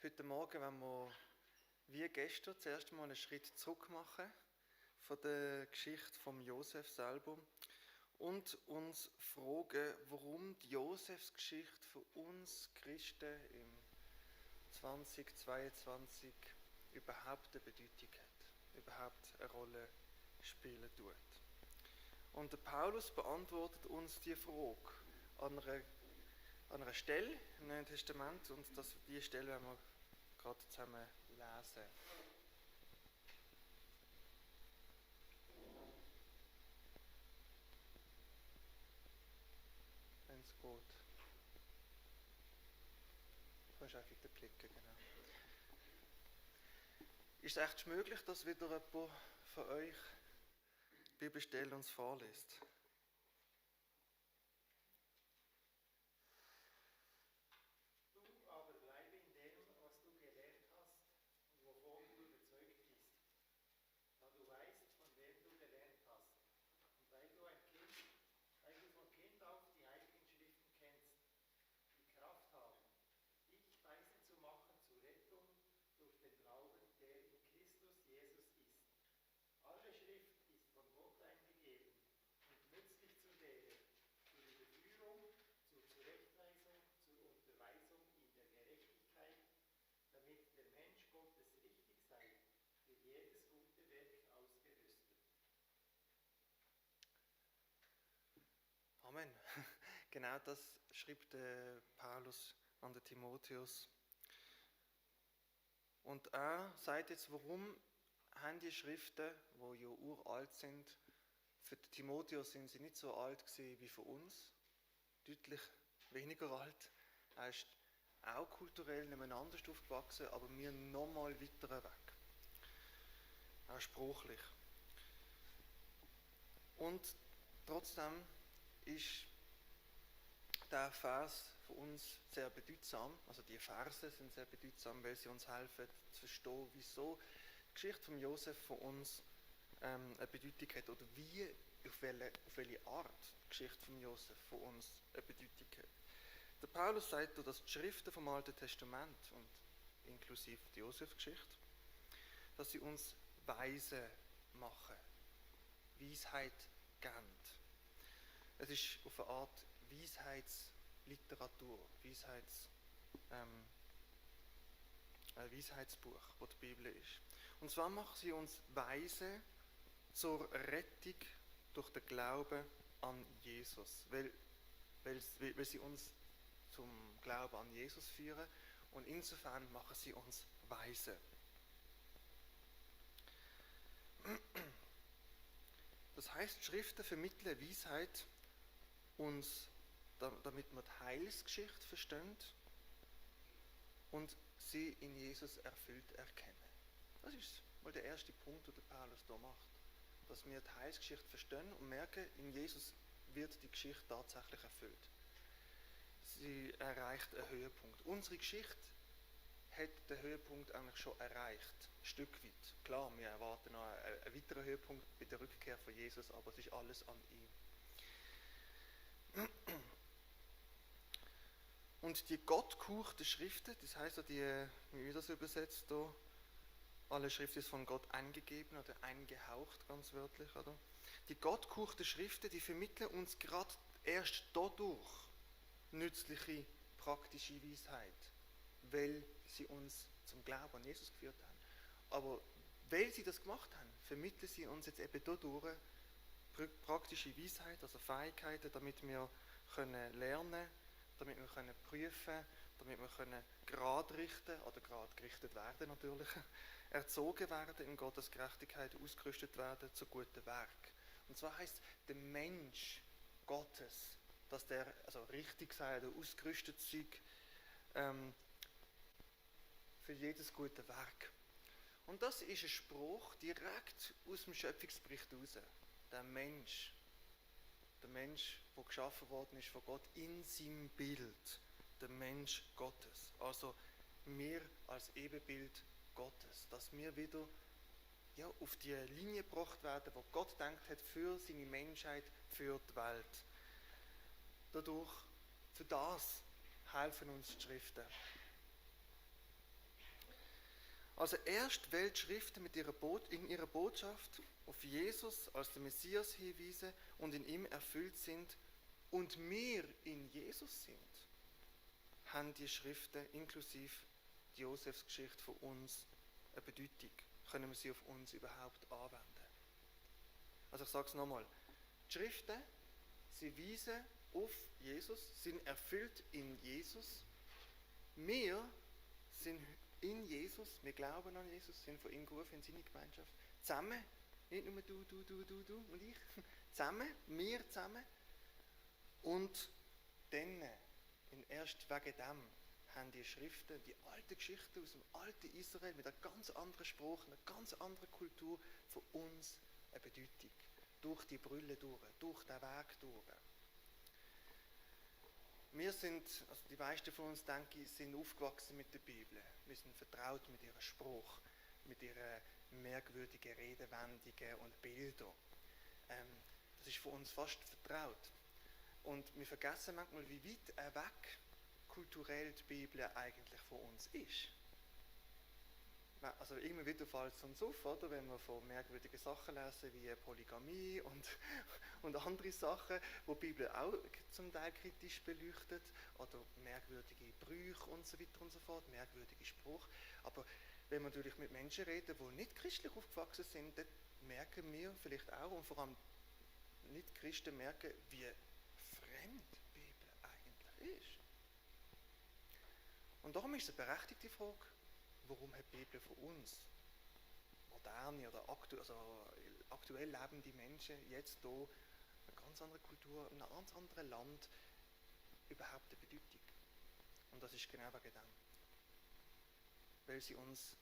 Heute Morgen wollen wir wie gestern zuerst mal einen Schritt zurück machen von der Geschichte von Josef selber und uns fragen, warum die Josefsgeschichte für uns Christen im 2022 überhaupt eine Bedeutung hat, überhaupt eine Rolle spielen tut. Und der Paulus beantwortet uns die Frage an einer Stelle im Neuen Testament, und diese Stelle werden wir gerade zusammen lesen. Wenn es geht. Du kannst einfach den Blicken, genau. Ist es echt möglich, dass wieder jemand von euch die Bibelstelle uns vorliest? Amen. Genau das schreibt Paulus an den Timotheus. Und er sagt jetzt, warum haben die Schriften, die ja uralt sind, für den Timotheus sind sie nicht so alt gewesen wie für uns, deutlich weniger alt. Er ist auch kulturell nebeneinander aufgewachsen, aber wir nochmal weiter weg. Auch sprachlich. Und trotzdem ist der Vers für uns sehr bedeutsam, also die Verse sind sehr bedeutsam, weil sie uns helfen zu verstehen, wieso die Geschichte von Josef für uns eine Bedeutung hat oder auf welche Art die Geschichte von Josef für uns eine Bedeutung hat. Der Paulus sagt, dass die Schriften vom Alten Testament und inklusive die Josef-Geschichte, dass sie uns weise machen, Weisheit geben. Es ist auf eine Art Weisheitsliteratur, ein Weisheitsbuch, das die Bibel ist. Und zwar macht sie uns weise zur Rettung durch den Glauben an Jesus, weil sie uns zum Glauben an Jesus führen und insofern machen sie uns weise. Das heißt, Schriften vermitteln Weisheit uns, damit wir die Heilsgeschichte verstehen und sie in Jesus erfüllt erkennen. Das ist mal der erste Punkt, den der Paulus hier macht. Dass wir die Heilsgeschichte verstehen und merken, in Jesus wird die Geschichte tatsächlich erfüllt. Sie erreicht einen Höhepunkt. Unsere Geschichte hat den Höhepunkt eigentlich schon erreicht, ein Stück weit. Klar, wir erwarten noch einen weiteren Höhepunkt bei der Rückkehr von Jesus, aber es ist alles an ihm. Und die gottgehauchten Schriften, das heißt, wie wir das übersetzt hier, alle Schrift ist von Gott eingegeben oder eingehaucht, ganz wörtlich, oder? Die gottgehauchten Schriften, die vermitteln uns gerade erst dadurch nützliche, praktische Weisheit, weil sie uns zum Glauben an Jesus geführt haben. Aber weil sie das gemacht haben, vermitteln sie uns jetzt eben dadurch praktische Weisheit, also Fähigkeiten, damit wir lernen können, damit wir prüfen können, damit wir gerade richten oder gerade gerichtet werden natürlich, erzogen werden in Gottes Gerechtigkeit, ausgerüstet werden zu guten Werk. Und zwar heisst der Mensch Gottes, dass der also richtig sei oder ausgerüstet sei für jedes gute Werk. Und das ist ein Spruch direkt aus dem Schöpfungsbericht heraus. Der Mensch, der geschaffen worden ist von Gott in seinem Bild, der Mensch Gottes. Also wir als Ebenbild Gottes, dass wir wieder auf die Linie gebracht werden, die Gott gedacht hat für seine Menschheit, für die Welt. Für das helfen uns die Schriften. Also erst Weltschriften in ihrer Botschaft auf Jesus als den Messias hinweisen und in ihm erfüllt sind und wir in Jesus sind, haben die Schriften inklusive die Josefsgeschichte von uns eine Bedeutung. Können wir sie auf uns überhaupt anwenden? Also ich sage es nochmal. Die Schriften, sie weisen auf Jesus, sind erfüllt in Jesus. Wir sind in Jesus, wir glauben an Jesus, sind von ihm gerufen in seine Gemeinschaft. Zusammen, nicht nur du und ich, zusammen, wir zusammen. Und dann, erst wegen dem, haben die Schriften, die alten Geschichten aus dem alten Israel mit einem ganz anderen Spruch, einer ganz anderen Kultur für uns eine Bedeutung. Durch die Brille durch den Weg durch. Wir sind, also die meisten von uns, denke ich, sind aufgewachsen mit der Bibel. Wir sind vertraut mit ihrem Spruch, mit ihren merkwürdigen Redewendungen und Bildern. Das ist für uns fast vertraut. Und wir vergessen manchmal, wie weit weg kulturell die Bibel eigentlich von uns ist. Also immer wieder fällt es uns auf, oder? Wenn wir von merkwürdigen Sachen lesen, wie Polygamie und andere Sachen, wo die Bibel auch zum Teil kritisch beleuchtet, oder merkwürdige Brüche und so weiter und so fort, merkwürdige Sprüche. Aber wenn wir natürlich mit Menschen reden, die nicht christlich aufgewachsen sind, dann merken wir vielleicht auch, und vor allem Nicht-Christen merken, wie fremd die Bibel eigentlich ist. Und darum ist es eine berechtigte Frage, warum hat die Bibel für uns, moderne oder aktuell lebende Menschen, jetzt hier, eine ganz andere Kultur, in einem ganz anderen Land, überhaupt eine Bedeutung? Und das ist genau wegen dem. Weil sie uns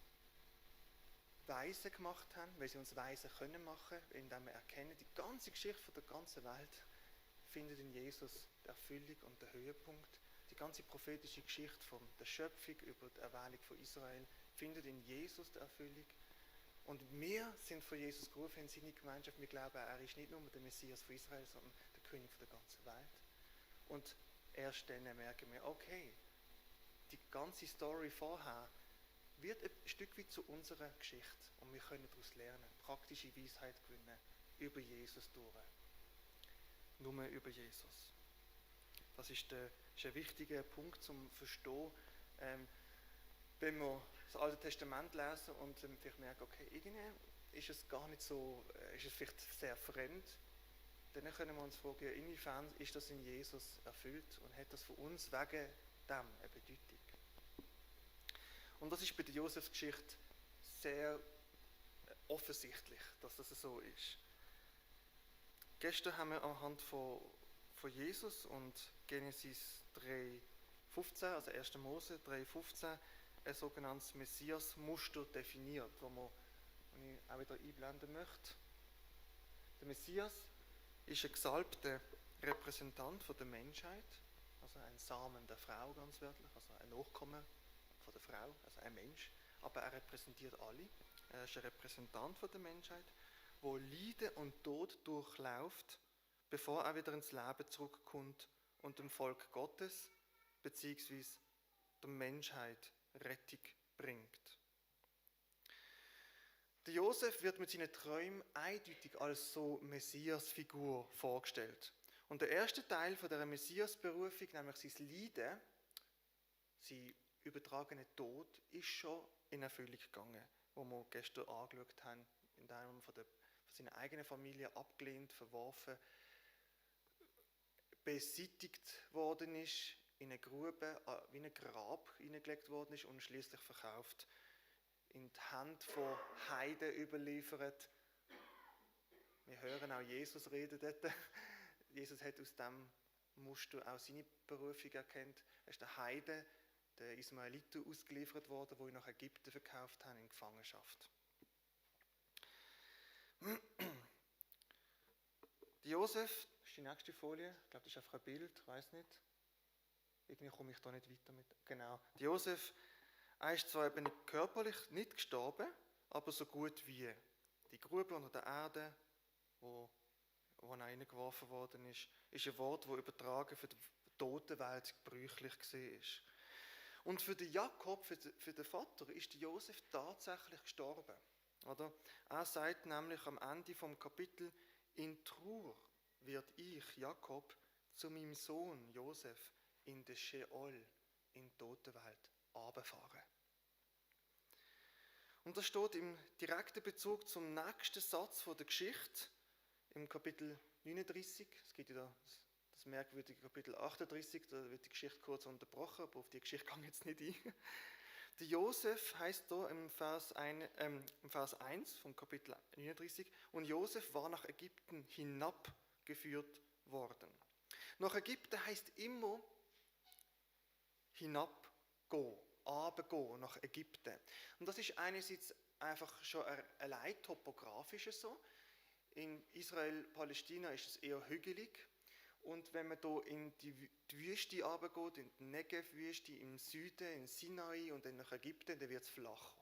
weise gemacht haben, weil sie uns weise können machen, indem wir erkennen, die ganze Geschichte von der ganzen Welt findet in Jesus die Erfüllung und den Höhepunkt. Die ganze prophetische Geschichte von der Schöpfung über die Erwählung von Israel findet in Jesus die Erfüllung. Und wir sind von Jesus gerufen in seine Gemeinschaft. Wir glauben, er ist nicht nur der Messias von Israel, sondern der König von der ganzen Welt. Und erst dann merken wir, okay, die ganze Story vorher wird ein Stück weit zu unserer Geschichte. Und wir können daraus lernen, praktische Weisheit gewinnen, über Jesus durch. Nur über Jesus. Das ist ein wichtiger Punkt zum Verstehen. Wenn wir das Alte Testament lesen und dann vielleicht merken, okay, irgendwie ist es gar nicht so, ist es vielleicht sehr fremd, dann können wir uns fragen, inwiefern ist das in Jesus erfüllt und hat das für uns wegen dem eine Bedeutung. Und das ist bei der Josefsgeschichte sehr offensichtlich, dass das so ist. Gestern haben wir anhand von Jesus und Genesis 3,15, also 1. Mose 3,15, ein sogenanntes Messias-Muster definiert, das ich auch wieder einblenden möchte. Der Messias ist ein gesalbter Repräsentant von der Menschheit, also ein Samen der Frau ganz wörtlich, also ein Nachkomme von der Frau, also ein Mensch, aber er repräsentiert alle. Er ist ein Repräsentant von der Menschheit, der Leiden und Tod durchläuft, bevor er wieder ins Leben zurückkommt und dem Volk Gottes bzw. der Menschheit Rettung bringt. Der Josef wird mit seinen Träumen eindeutig als so Messias-Figur vorgestellt. Und der erste Teil von dieser Messias-Berufung, nämlich sein Leiden, sein übertragener Tod, ist schon in Erfüllung gegangen, wo wir gestern angeschaut haben, indem er von seiner eigenen Familie abgelehnt, verworfen, beseitigt worden ist, in eine Grube, wie ein Grab hineingelegt worden ist und schließlich verkauft, in die Hände von Heiden überliefert. Wir hören auch Jesus reden dort. Jesus hat aus diesem Muster auch seine Berufung erkannt. Er ist der Heide, der Ismaeliten ausgeliefert worden, die ihn nach Ägypten verkauft haben in Gefangenschaft. Die Josef, das ist die nächste Folie, ich glaube, das ist einfach ein Bild, ich weiß nicht. Irgendwie komme ich da nicht weiter mit. Genau. Die Josef, er ist zwar eben körperlich nicht gestorben, aber so gut wie. Die Grube unter der Erde, wo er reingeworfen worden ist ein Wort, das übertragen für die Totenwelt gebräuchlich war. Und für den Jakob, für den Vater, ist der Josef tatsächlich gestorben. Oder? Er sagt nämlich am Ende vom Kapitel: In Trauer wird ich, Jakob, zu meinem Sohn Josef in der Sheol, in die Totenwelt, runterfahren. Und das steht im direkten Bezug zum nächsten Satz der Geschichte, im Kapitel 39. Es gibt ja das merkwürdige Kapitel 38, da wird die Geschichte kurz unterbrochen, aber auf die Geschichte kann ich jetzt nicht ein. Der Josef heißt hier im Vers 1 vom Kapitel 39, und Josef war nach Ägypten hinabgeführt worden. Nach Ägypten heißt immer hinabgehen, runtergehen nach Ägypten. Und das ist einerseits einfach schon allein topografisch so. In Israel-Palästina ist es eher hügelig. Und wenn man hier in die Wüste runtergeht, in die Negev-Wüste im Süden, in Sinai und dann nach Ägypten, dann wird es flacher,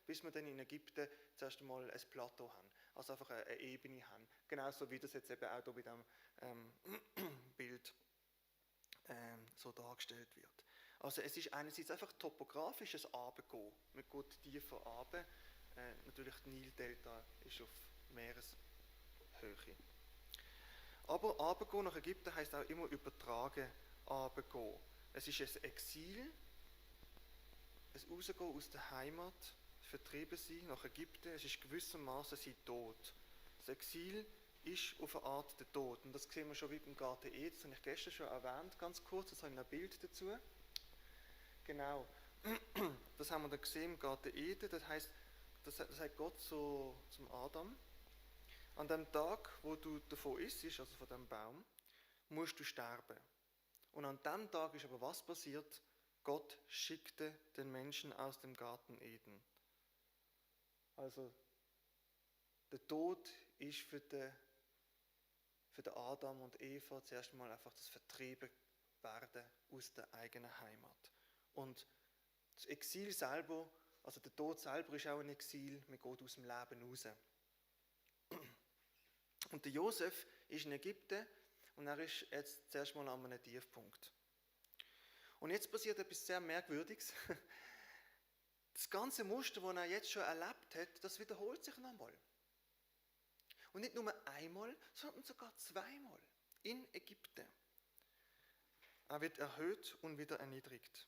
bis wir dann in Ägypten zuerst einmal ein Plateau haben, also einfach eine Ebene haben. Genauso wie das jetzt eben auch hier bei diesem Bild so dargestellt wird. Also es ist einerseits einfach topografisches Runtergehen. Man geht tiefer runter. Natürlich die Nildelta ist auf Meereshöhe. Aber runtergehen nach Ägypten heisst auch immer übertragen runtergehen. Es ist ein Exil, ein Rausgehen aus der Heimat, vertrieben sein nach Ägypten. Es ist gewissermaßen sein Tod. Das Exil ist auf eine Art der Tod. Und das sehen wir schon wie beim Garten Eden. Das habe ich gestern schon erwähnt, ganz kurz. Jetzt habe ich ein Bild dazu. Genau. Das haben wir dann gesehen im Garten Eden. Das heisst, das sagt Gott zum Adam: An dem Tag, wo du davon isst, also von dem Baum, musst du sterben. Und an dem Tag ist aber was passiert? Gott schickte den Menschen aus dem Garten Eden. Also der Tod ist für den Adam und Eva zuerst mal einfach das Vertrieben werden aus der eigenen Heimat. Und das Exil selber, also der Tod selber ist auch ein Exil, man geht aus dem Leben raus. Und der Josef ist in Ägypten und er ist jetzt zuerst mal an einem Tiefpunkt. Und jetzt passiert etwas sehr Merkwürdiges. Das ganze Muster, das er jetzt schon erlebt hat, das wiederholt sich nochmal. Und nicht nur einmal, sondern sogar zweimal in Ägypten. Er wird erhöht und wieder erniedrigt.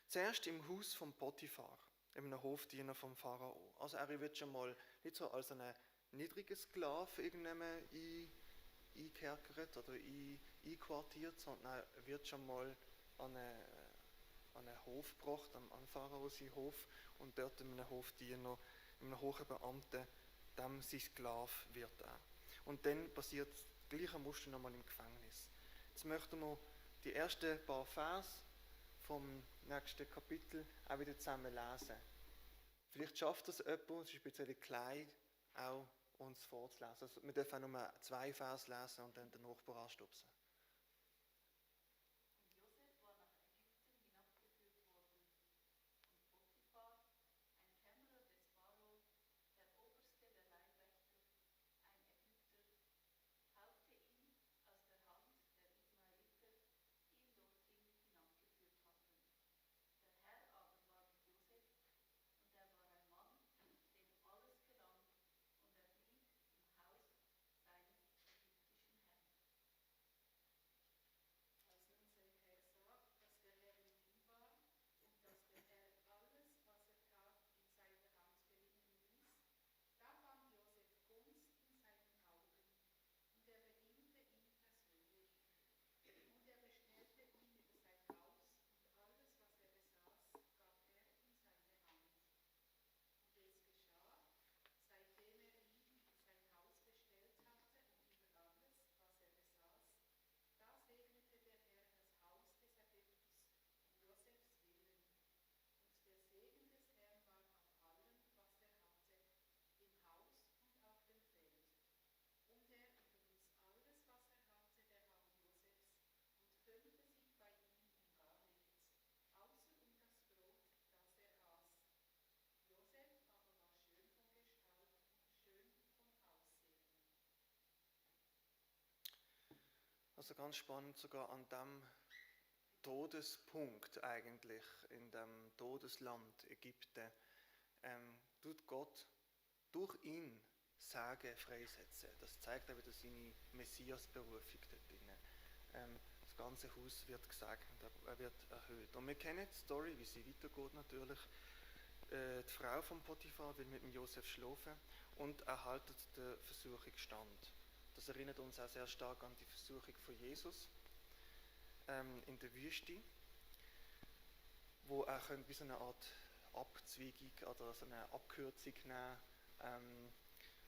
Zuerst im Haus von Potiphar, einem Hofdiener vom Pharao. Also er wird schon mal nicht so als ein niedriger Sklave irgendwann eingekerkert oder einquartiert, sondern er wird schon mal an einen Hof gebracht, an Pharao seinen Hof, und dort einem Hofdiener, einem hohen Beamten, dem sein Sklave wird er. Und dann passiert das gleiche Muster nochmal im Gefängnis. Jetzt möchten wir die ersten paar Vers vom nächsten Kapitel auch wieder zusammen lesen. Vielleicht schafft das jemand, es ist ein bisschen klein, auch uns vorzulesen. Also wir dürfen auch nur 2 Vers lesen und dann den Nachbar anstupsen. Also ganz spannend, sogar an dem Todespunkt eigentlich, in dem Todesland Ägypten, tut Gott durch ihn Sagen freisetzen. Das zeigt auch wieder seine Messias-Berufung dort drin. Das ganze Haus wird gesegnet, er wird erhöht. Und wir kennen die Story, wie sie weitergeht natürlich. Die Frau von Potiphar will mit dem Josef schlafen und erhaltet der Versuchung stand. Das erinnert uns auch sehr stark an die Versuchung von Jesus in der Wüste, wo er wie so eine Art Abzweigung oder so eine Abkürzung nehmen.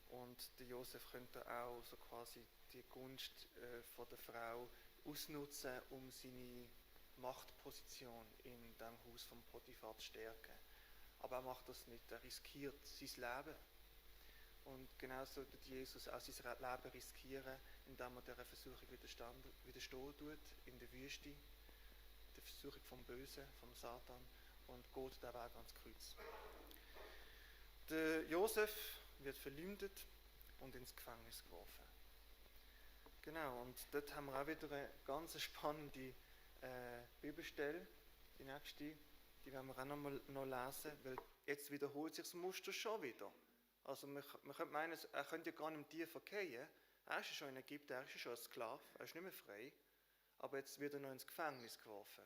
Und der Josef könnte auch so quasi die Gunst von der Frau ausnutzen, um seine Machtposition in dem Haus von Potiphar zu stärken. Aber er macht das nicht, er riskiert sein Leben. Und genauso tut Jesus auch sein Leben riskieren, indem er dieser Versuchung widerstehen tut, in der Wüste, der Versuchung vom Bösen, vom Satan, und geht den Weg ans Kreuz. Der Josef wird verleumdet und ins Gefängnis geworfen. Genau, und dort haben wir auch wieder eine ganz spannende Bibelstelle, die nächste, die werden wir auch noch lesen, weil jetzt wiederholt sich das Muster schon wieder. Also man könnte meinen, er könnte ja gar nicht tiefer verkehren. Er ist ja schon in Ägypten, er ist ja schon ein Sklave, er ist nicht mehr frei, aber jetzt wird er noch ins Gefängnis geworfen.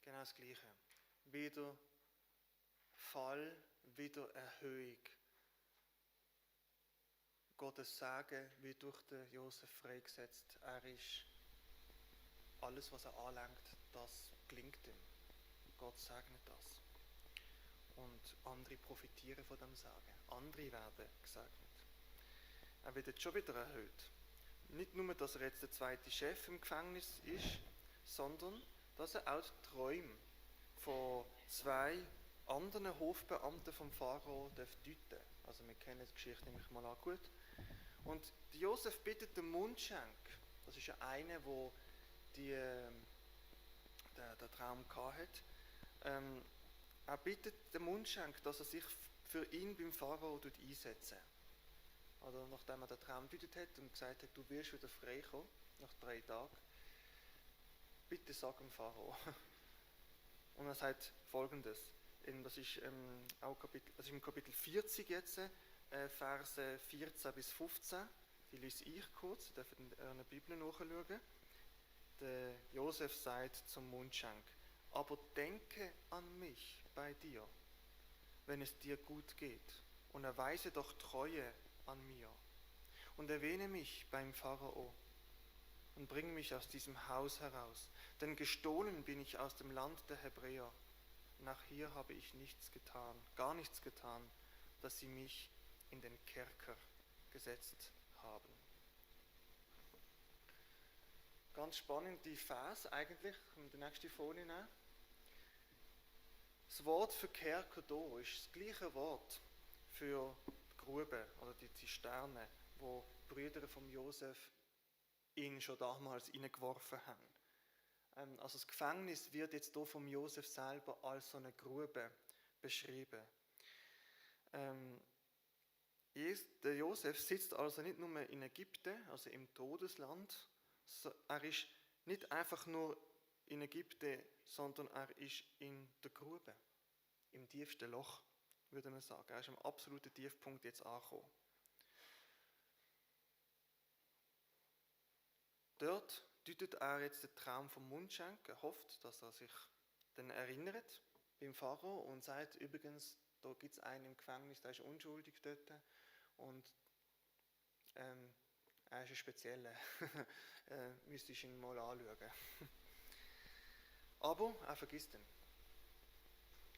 Genau das Gleiche. Wieder Fall, wieder Erhöhung. Gottes Sagen wird durch den Josef freigesetzt. Er ist alles, was er anlenkt, das gelingt ihm. Gott segnet das. Und andere profitieren von dem Sagen. Andere werden gesegnet. Er wird jetzt schon wieder erhöht. Nicht nur, dass er jetzt der zweite Chef im Gefängnis ist, sondern dass er auch die Träume von zwei anderen Hofbeamten vom Pharao deuten darf. Also wir kennen die Geschichte nämlich mal an gut. Und Josef bittet den Mundschenk, das ist ja einer, der den Traum hatte, er bittet den Mundschenk, dass er sich für ihn beim Pharao einsetzt. Also nachdem er den Traum gedeutet hat und gesagt hat, du wirst wieder freikommen, nach 3 Tagen, bitte sag dem Pharao. Und er sagt Folgendes, das ist im Kapitel 40 jetzt, Verse 14 bis 15, die lese ich kurz, ihr dürft in eurer Bibel nachschauen. Der Josef sagt zum Mundschenk, aber denke an mich bei dir, wenn es dir gut geht, und erweise doch Treue an mir und erwähne mich beim Pharao und bring mich aus diesem Haus heraus, denn gestohlen bin ich aus dem Land der Hebräer. Nach hier habe ich nichts getan, gar nichts getan, dass sie mich in den Kerker gesetzt haben. Ganz spannend die Vers eigentlich, um die nächste Folie nehmen. Das Wort für Kerker hier ist das gleiche Wort für die Grube oder die Zisterne, wo die Brüder von Josef ihn schon damals hineingeworfen haben. Also das Gefängnis wird jetzt hier von Josef selber als so eine Grube beschrieben. Der Josef sitzt also nicht nur in Ägypten, also im Todesland. Er ist nicht einfach nur in Ägypten, sondern er ist in der Grube, im tiefsten Loch, würde man sagen. Er ist am absoluten Tiefpunkt jetzt angekommen. Dort deutet er jetzt den Traum vom Mundschenken, hofft, dass er sich dann erinnert beim Pharao und sagt, übrigens, da gibt es einen im Gefängnis, der ist unschuldig dort und er ist ein Spezieller, müsste ich ihn mal anschauen. Aber er vergisst ihn.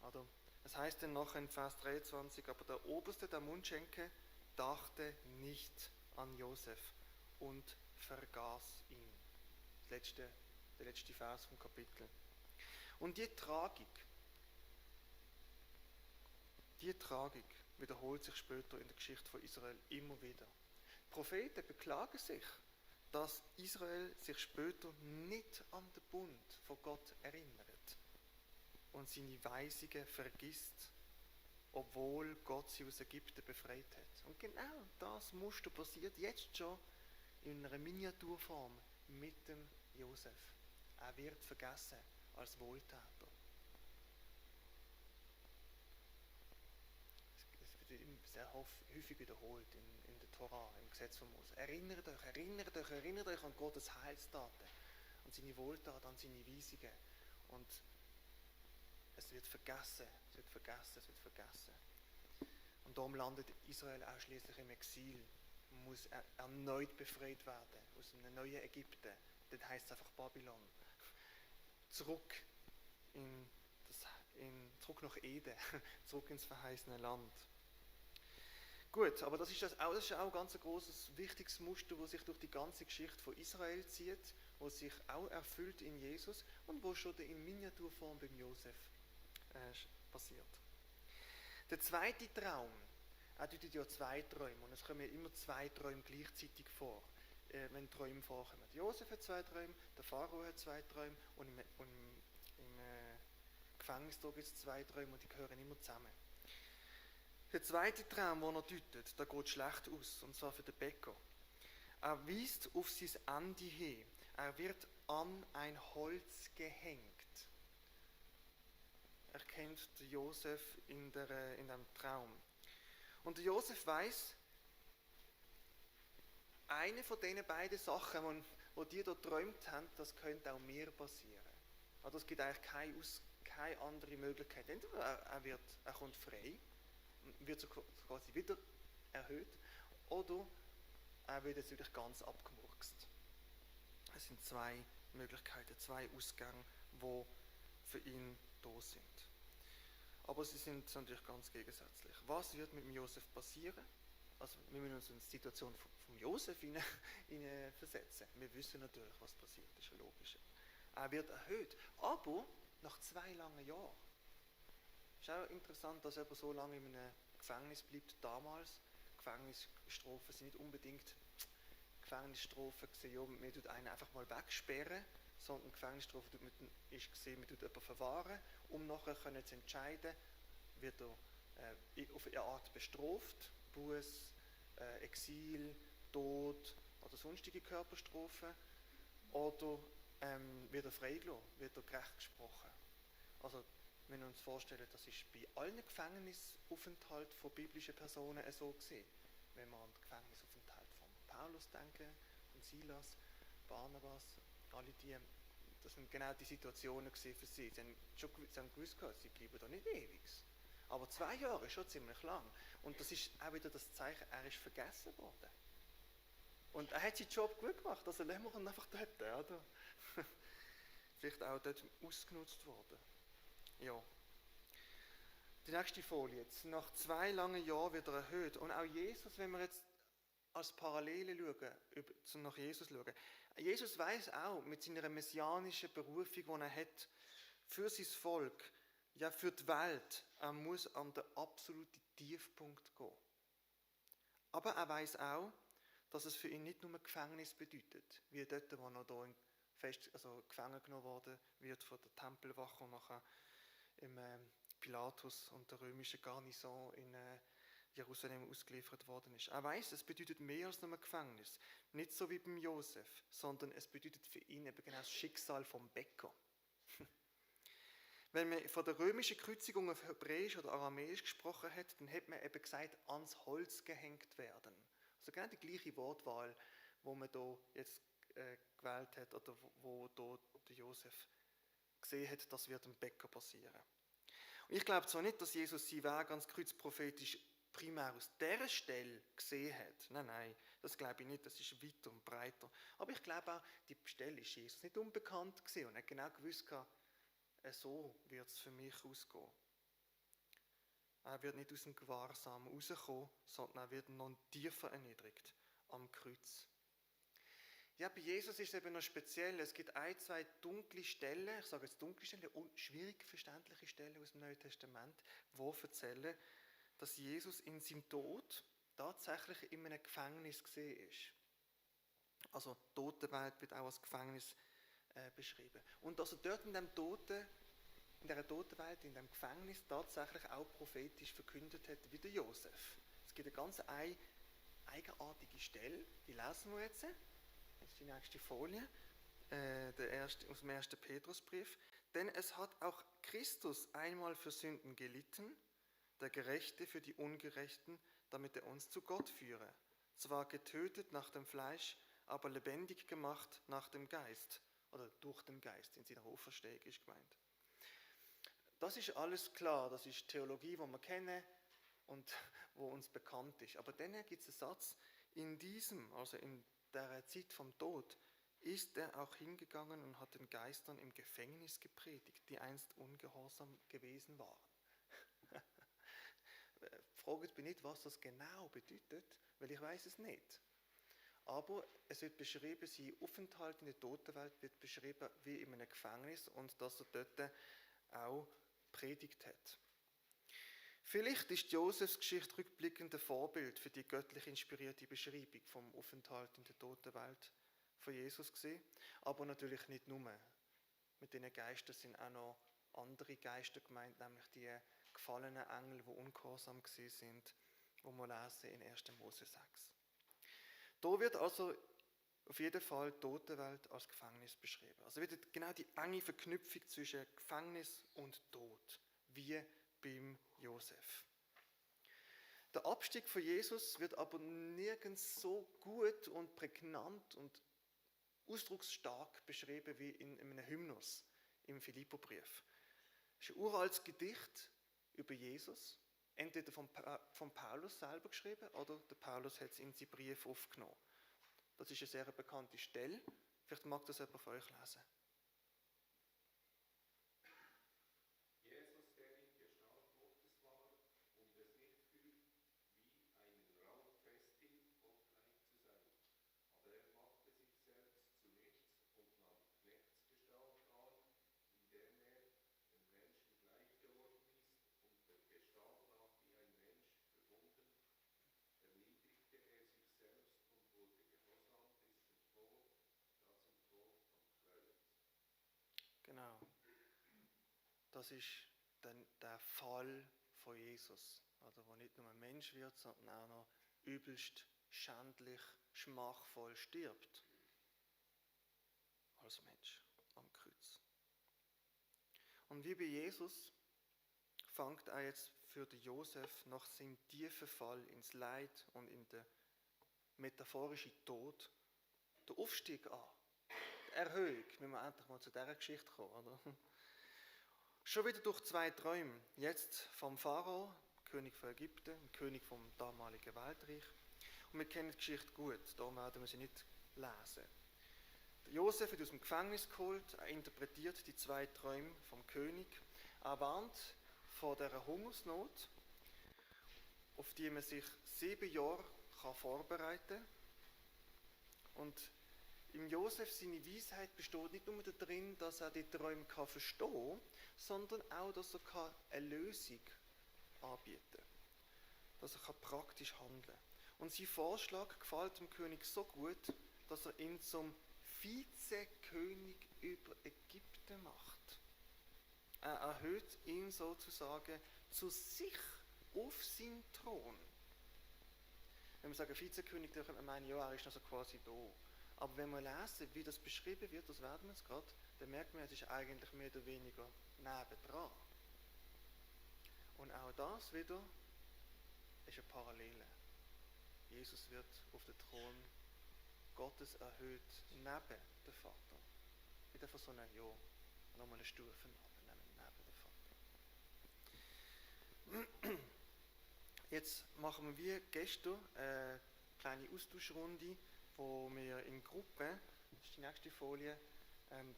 Oder? Es heißt dann nachher in Vers 23, aber der Oberste der Mundschenke dachte nicht an Josef und vergaß ihn. Der letzte Vers vom Kapitel. Und die Tragik wiederholt sich später in der Geschichte von Israel immer wieder. Die Propheten beklagen sich, dass Israel sich später nicht an den Bund von Gott erinnert und seine Weisungen vergisst, obwohl Gott sie aus Ägypten befreit hat. Und genau das Muster passiert jetzt schon in einer Miniaturform mit dem Josef. Er wird vergessen als Wohltäter. Es wird sehr häufig wiederholt in der Tora, im Gesetz von Mose. Erinnert euch an Gottes Heilstaten, an seine Wohltaten, an seine Weisungen. Und es wird vergessen. Und darum landet Israel auch schließlich im Exil. Man muss erneut befreit werden aus einem neuen Ägypten. Das heisst es einfach Babylon. Zurück nach Eden, zurück ins verheißene Land. Gut, aber das ist auch ein ganz großes, wichtiges Muster, das sich durch die ganze Geschichte von Israel zieht, das sich auch erfüllt in Jesus und wo schon in Miniaturform beim Josef passiert. Der zweite Traum, er deutet ja zwei Träume und es kommen ja immer zwei Träume gleichzeitig vor, wenn Träume vorkommen. Josef hat zwei Träume, der Pharao hat zwei Träume und im Gefängnis gibt es zwei Träume und die gehören immer zusammen. Der zweite Traum, den er deutet, der geht schlecht aus, und zwar für den Bäcker. Er weist auf sein Ende hin. Er wird an ein Holz gehängt. Er kennt Josef in dem Traum. Und der Josef weiß, eine von diesen beiden Sachen, die die hier geträumt haben, das könnte auch mir passieren. Also es gibt eigentlich keine andere Möglichkeit. Entweder er kommt frei, wird so quasi wieder erhöht, oder er wird jetzt wirklich ganz abgemurkst. Es sind zwei Möglichkeiten, zwei Ausgänge, die für ihn da sind. Aber sie sind natürlich ganz gegensätzlich. Was wird mit dem Josef passieren? Also wir müssen uns in die Situation von Josef versetzen. Wir wissen natürlich, was passiert, das ist ja logisch. Er wird erhöht, aber nach 2 langen Jahren. Es ist auch interessant, dass jemand so lange in einem Gefängnis bleibt damals. Gefängnisstrafen sind nicht unbedingt Gefängnisstrafen gesehen, ja, man tut einen einfach mal wegsperren, sondern Gefängnisstrafe ist gesehen, man tut jemanden verwahren, um nachher zu entscheiden, wird er auf eine Art bestraft, Buß, Exil, Tod oder sonstige Körperstrafen, oder wird er freigelassen, wird er gerecht gesprochen. Also wir müssen uns vorstellen, das ist bei allen Gefängnisaufenthalten von biblischen Personen so gesehen. Wenn wir an den Gefängnisaufenthalt von Paulus denken, von Silas, Barnabas, alle die, das sind genau die Situationen für sie. Sie haben gewusst, sie bleiben da nicht ewig. Aber 2 Jahre ist schon ziemlich lang. Und das ist auch wieder das Zeichen, er ist vergessen worden. Und er hat seinen Job gut gemacht, also lassen wir ihn einfach dort, oder? Vielleicht auch dort ausgenutzt worden. Ja. Die nächste Folie jetzt. Nach 2 langen Jahren wird er erhöht. Und auch Jesus, wenn wir jetzt als Parallele schauen, nach Jesus schauen. Jesus weiß auch mit seiner messianischen Berufung, die er hat, für sein Volk, ja für die Welt, er muss an den absoluten Tiefpunkt gehen. Aber er weiß auch, dass es für ihn nicht nur Gefängnis bedeutet, wie dort, wo er da gefangen genommen worden wird von der Tempelwache und nachher im Pilatus und der römischen Garnison in Jerusalem ausgeliefert worden ist. Er weiß, es bedeutet mehr als nur Gefängnis. Nicht so wie beim Josef, sondern es bedeutet für ihn eben genau das Schicksal vom Bäcker. Wenn man von der römischen Kreuzigung auf Hebräisch oder Aramäisch gesprochen hat, dann hat man eben gesagt, ans Holz gehängt werden. Also genau die gleiche Wortwahl, wo man da jetzt gewählt hat oder wo dort der Josef gesehen hat, das wird dem Bäcker passieren. Und ich glaube zwar nicht, dass Jesus seinen Weg ans Kreuz prophetisch primär aus dieser Stelle gesehen hat. Nein, das glaube ich nicht, das ist weiter und breiter. Aber ich glaube auch, die Stelle ist Jesus nicht unbekannt gewesen und er hat genau gewusst, so wird es für mich ausgehen. Er wird nicht aus dem Gewahrsam rauskommen, sondern er wird noch tiefer erniedrigt am Kreuz. Ja, bei Jesus ist es eben noch speziell. Es gibt ein, zwei dunkle Stellen, ich sage jetzt dunkle Stellen und schwierig verständliche Stellen aus dem Neuen Testament, die erzählen, dass Jesus in seinem Tod tatsächlich in einem Gefängnis gesehen ist. Also die Totenwelt wird auch als Gefängnis beschrieben. Und dass er dort in dieser Totenwelt, in diesem Gefängnis tatsächlich auch prophetisch verkündet hat, wie der Josef. Es gibt eine ganz eigenartige Stelle, die lesen wir jetzt. Das ist die nächste Folie, aus dem 1. Petrusbrief. Denn es hat auch Christus einmal für Sünden gelitten, der Gerechte für die Ungerechten, damit er uns zu Gott führe. Zwar getötet nach dem Fleisch, aber lebendig gemacht nach dem Geist. Oder durch den Geist, in seiner Auferstehung ist gemeint. Das ist alles klar, das ist Theologie, die wir kennen und wo uns bekannt ist. Aber dann gibt es einen Satz, in der Zeit vom Tod, ist er auch hingegangen und hat den Geistern im Gefängnis gepredigt, die einst ungehorsam gewesen waren. Fragt mich nicht, was das genau bedeutet, weil ich weiß es nicht. Aber es wird beschrieben, sein Aufenthalt in der Totenwelt wird beschrieben wie in einem Gefängnis und dass er dort auch predigt hat. Vielleicht ist Josefs Geschichte rückblickend ein Vorbild für die göttlich inspirierte Beschreibung vom Aufenthalt in der Totenwelt von Jesus gewesen. Aber natürlich nicht nur. Mit diesen Geistern sind auch noch andere Geister gemeint, nämlich die gefallenen Engel, die ungehorsam gewesen sind, wo wir lesen in 1. Mose 6. Da wird also auf jeden Fall die Totenwelt als Gefängnis beschrieben. Also wird genau die enge Verknüpfung zwischen Gefängnis und Tod, wie beim Josef. Der Abstieg von Jesus wird aber nirgends so gut und prägnant und ausdrucksstark beschrieben wie in einem Hymnus im Philipperbrief. Es ist ein uraltes Gedicht über Jesus, entweder von Paulus selber geschrieben oder der Paulus hat es in seinen Brief aufgenommen. Das ist eine sehr bekannte Stelle. Vielleicht mag das jemand von euch lesen. Jesus, der in Gestalt Gottes war und es nicht fühlt, wie einen Raum festhielt, Gottgleich zu sein. Aber er machte sich selbst zu nichts und nahm Knechtsgestalt an, indem er den Menschen gleich geworden ist und der Gestalt nach wie ein Mensch verbunden, erniedrigte er sich selbst und wurde gehorsam bis zum Tod, ja zum Tod am Kreuz. Genau. Das ist dann der Fall von Jesus, also wo nicht nur ein Mensch wird, sondern auch noch übelst schändlich, schmachvoll stirbt als Mensch am Kreuz. Und wie bei Jesus fängt auch jetzt für den Josef nach seinem tiefen Fall ins Leid und in den metaphorischen Tod der Aufstieg an. Die Erhöhung, wenn wir endlich mal zu dieser Geschichte kommen, oder? Schon wieder durch zwei Träume. Jetzt vom Pharao, König von Ägypten, König vom damaligen Weltreich. Und wir kennen die Geschichte gut, da werden wir sie nicht lesen. Der Josef wird aus dem Gefängnis geholt, er interpretiert die zwei Träume vom König. Er warnt vor dieser Hungersnot, auf die man sich 7 Jahre vorbereiten kann. Und im Josef seine Weisheit besteht nicht nur darin, dass er die Träume verstehen kann, sondern auch, dass er eine Lösung anbieten kann. Dass er praktisch handeln kann. Und sein Vorschlag gefällt dem König so gut, dass er ihn zum Vizekönig über Ägypten macht. Er erhöht ihn sozusagen zu sich auf seinen Thron. Wenn wir sagen Vizekönig, dann könnte man meinen, ja, er ist also quasi da. Aber wenn wir lesen, wie das beschrieben wird, das werden wir jetzt gerade, dann merkt man, es ist eigentlich mehr oder weniger nebendran. Und auch das wieder ist eine Parallele. Jesus wird auf den Thron Gottes erhöht neben den Vater. Nicht einfach so eine, ja, nochmal eine Stufe neben den Vater. Jetzt machen wir wie gestern eine kleine Austauschrunde, wo wir in Gruppen, das ist die nächste Folie,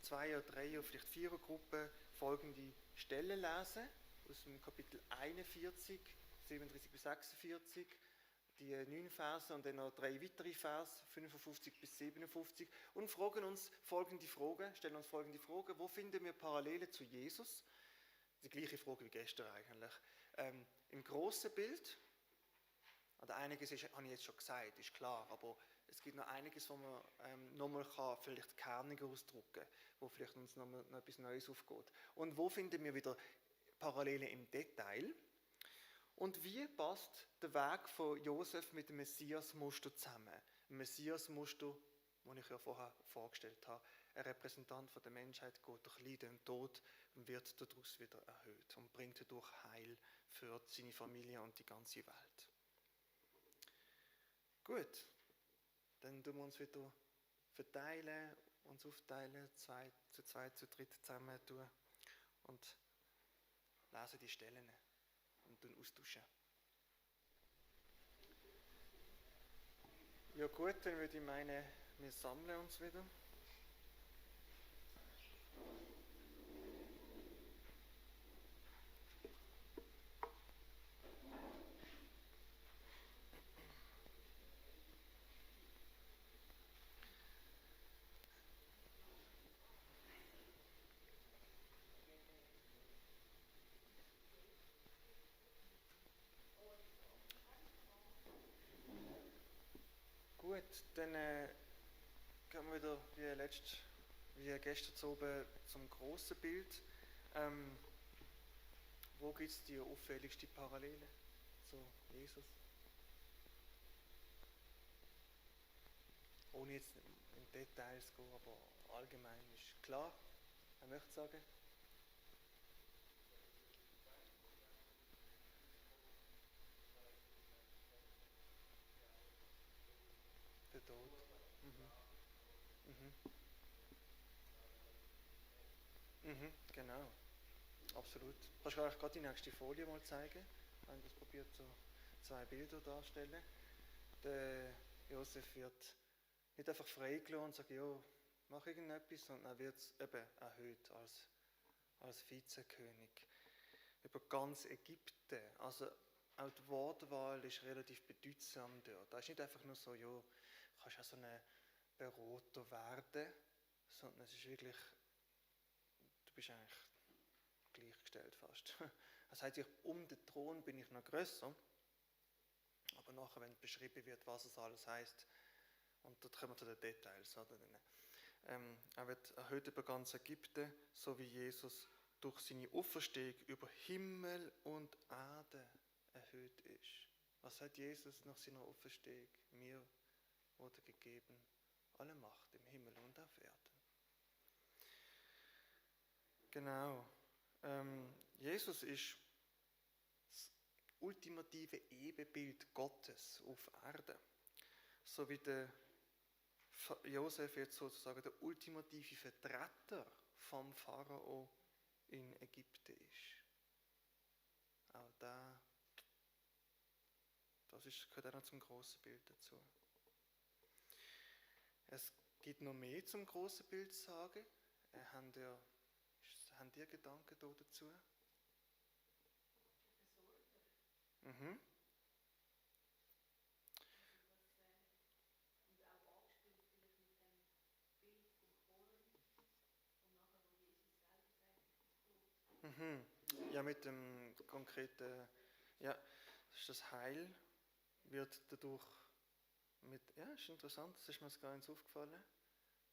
2 oder 3 oder vielleicht 4 Gruppen folgende Stellen lesen, aus dem Kapitel 41, 37 bis 46, die 9 Verse und dann noch 3 weitere Verse, 55 bis 57, und fragen uns folgende Fragen, stellen uns folgende Fragen: Wo finden wir Parallelen zu Jesus? Die gleiche Frage wie gestern eigentlich. Im grossen Bild, oder einiges habe ich jetzt schon gesagt, ist klar, aber es gibt noch einiges, wo man nochmal vielleicht kerniger ausdrücken kann, wo vielleicht uns noch etwas Neues aufgeht. Und wo finden wir wieder Parallelen im Detail? Und wie passt der Weg von Josef mit dem Messias-Muster zusammen? Ein Messias-Muster, das ich ja vorher vorgestellt habe, ein Repräsentant von der Menschheit, geht durch Leiden und Tod und wird daraus wieder erhöht und bringt dadurch Heil für seine Familie und die ganze Welt. Gut, dann tun wir uns wieder verteilen, uns aufteilen, 2 zu 2 zu 3 zusammen tun und lesen die Stellen und dann austauschen. Ja gut, dann würde ich meinen, wir sammeln uns wieder. Gut, dann gehen wir wieder wie gestern oben zum grossen Bild. Wo gibt es die auffälligste Parallele zu Jesus? Ohne jetzt in Details zu gehen, aber allgemein ist klar. Wer möchte sagen? Der Tod. Mhm. Genau, absolut. Kannst du gerade die nächste Folie mal zeigen? Ich habe das probiert, so 2 Bilder darzustellen. Der Josef wird nicht einfach freigelassen und sagt, ja, mach irgendetwas, sondern er wird eben erhöht als Vizekönig über ganz Ägypten. Also auch die Wortwahl ist relativ bedeutsam dort. Da ist nicht einfach nur so, ja, du kannst auch so ein Berater werden, sondern es ist wirklich, du bist eigentlich gleichgestellt fast. Er sagt sich, um den Thron bin ich noch grösser, aber nachher, wenn beschrieben wird, was es alles heisst, und dort kommen wir zu den Details. Oder? Er wird erhöht über ganz Ägypten, so wie Jesus durch seine Auferstehung über Himmel und Erde erhöht ist. Was hat Jesus nach seiner Auferstehung? Mir wurde gegeben alle Macht im Himmel und auf Erden. Genau. Jesus ist das ultimative Ebenbild Gottes auf Erden. So wie der Josef jetzt sozusagen der ultimative Vertreter vom Pharao in Ägypten ist. Auch gehört auch noch zum grossen Bild dazu. Es gibt noch mehr zum grossen Bild zu sagen. Haben ihr Gedanken dazu? Mhm. Mhm. Ja, mit dem konkreten, ja, das ist das Heil, wird dadurch ist interessant, das ist mir gar nicht aufgefallen,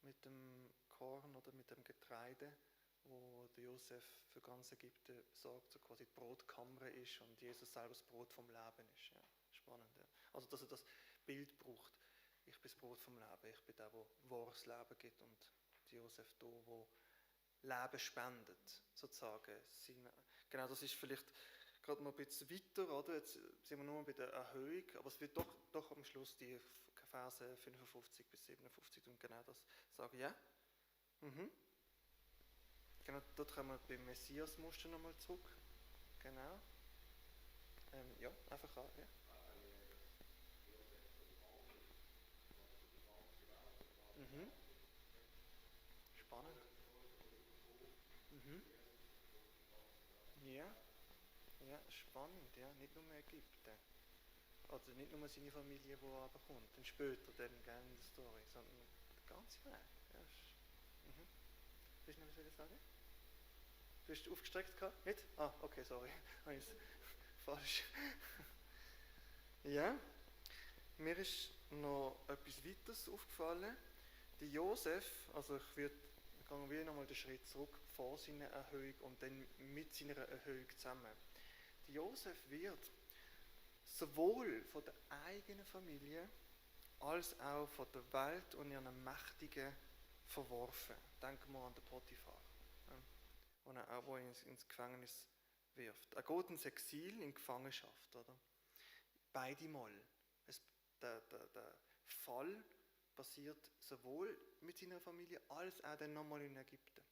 mit dem Korn oder mit dem Getreide, wo der Josef für ganz Ägypten sorgt, so quasi die Brotkammer ist und Jesus selber das Brot vom Leben ist. Ja, spannend. Ja. Also, dass er das Bild braucht. Ich bin das Brot vom Leben, ich bin der, der wahres Leben gibt, und Josef da, der Leben spendet, sozusagen. Genau, das ist vielleicht gerade noch ein bisschen weiter, oder? Jetzt sind wir nur bei der Erhöhung, aber es wird doch am Schluss die Verse 55 bis 57 und genau das sagen. Ja? Mhm. Genau, dort kommen wir beim Messias-Muster nochmal zurück. Genau. Ja, einfach an. Ja. Mhm. Spannend. Mhm. Ja. Ja, spannend, ja. Nicht nur Ägypten. Also nicht nur seine Familie, die aber kommt, dann später dann gerne in der Story, sondern der ganze Weg. Ja, mhm. Willst du noch was sagen? Du hast aufgestreckt gehabt? Nicht? Ah, okay, sorry. Habe ich es falsch. Ja, mir ist noch etwas weiteres aufgefallen. Der Josef, also gehen wir nochmal den Schritt zurück vor seiner Erhöhung und dann mit seiner Erhöhung zusammen. Der Josef wird sowohl von der eigenen Familie als auch von der Welt und ihren Mächtigen verworfen. Denken wir an den Potiphar, wo er auch ins Gefängnis wirft. Er geht ins Exil, in Gefangenschaft. Oder? Beide Mal. Der Fall passiert sowohl mit seiner Familie als auch dann nochmal in Ägypten.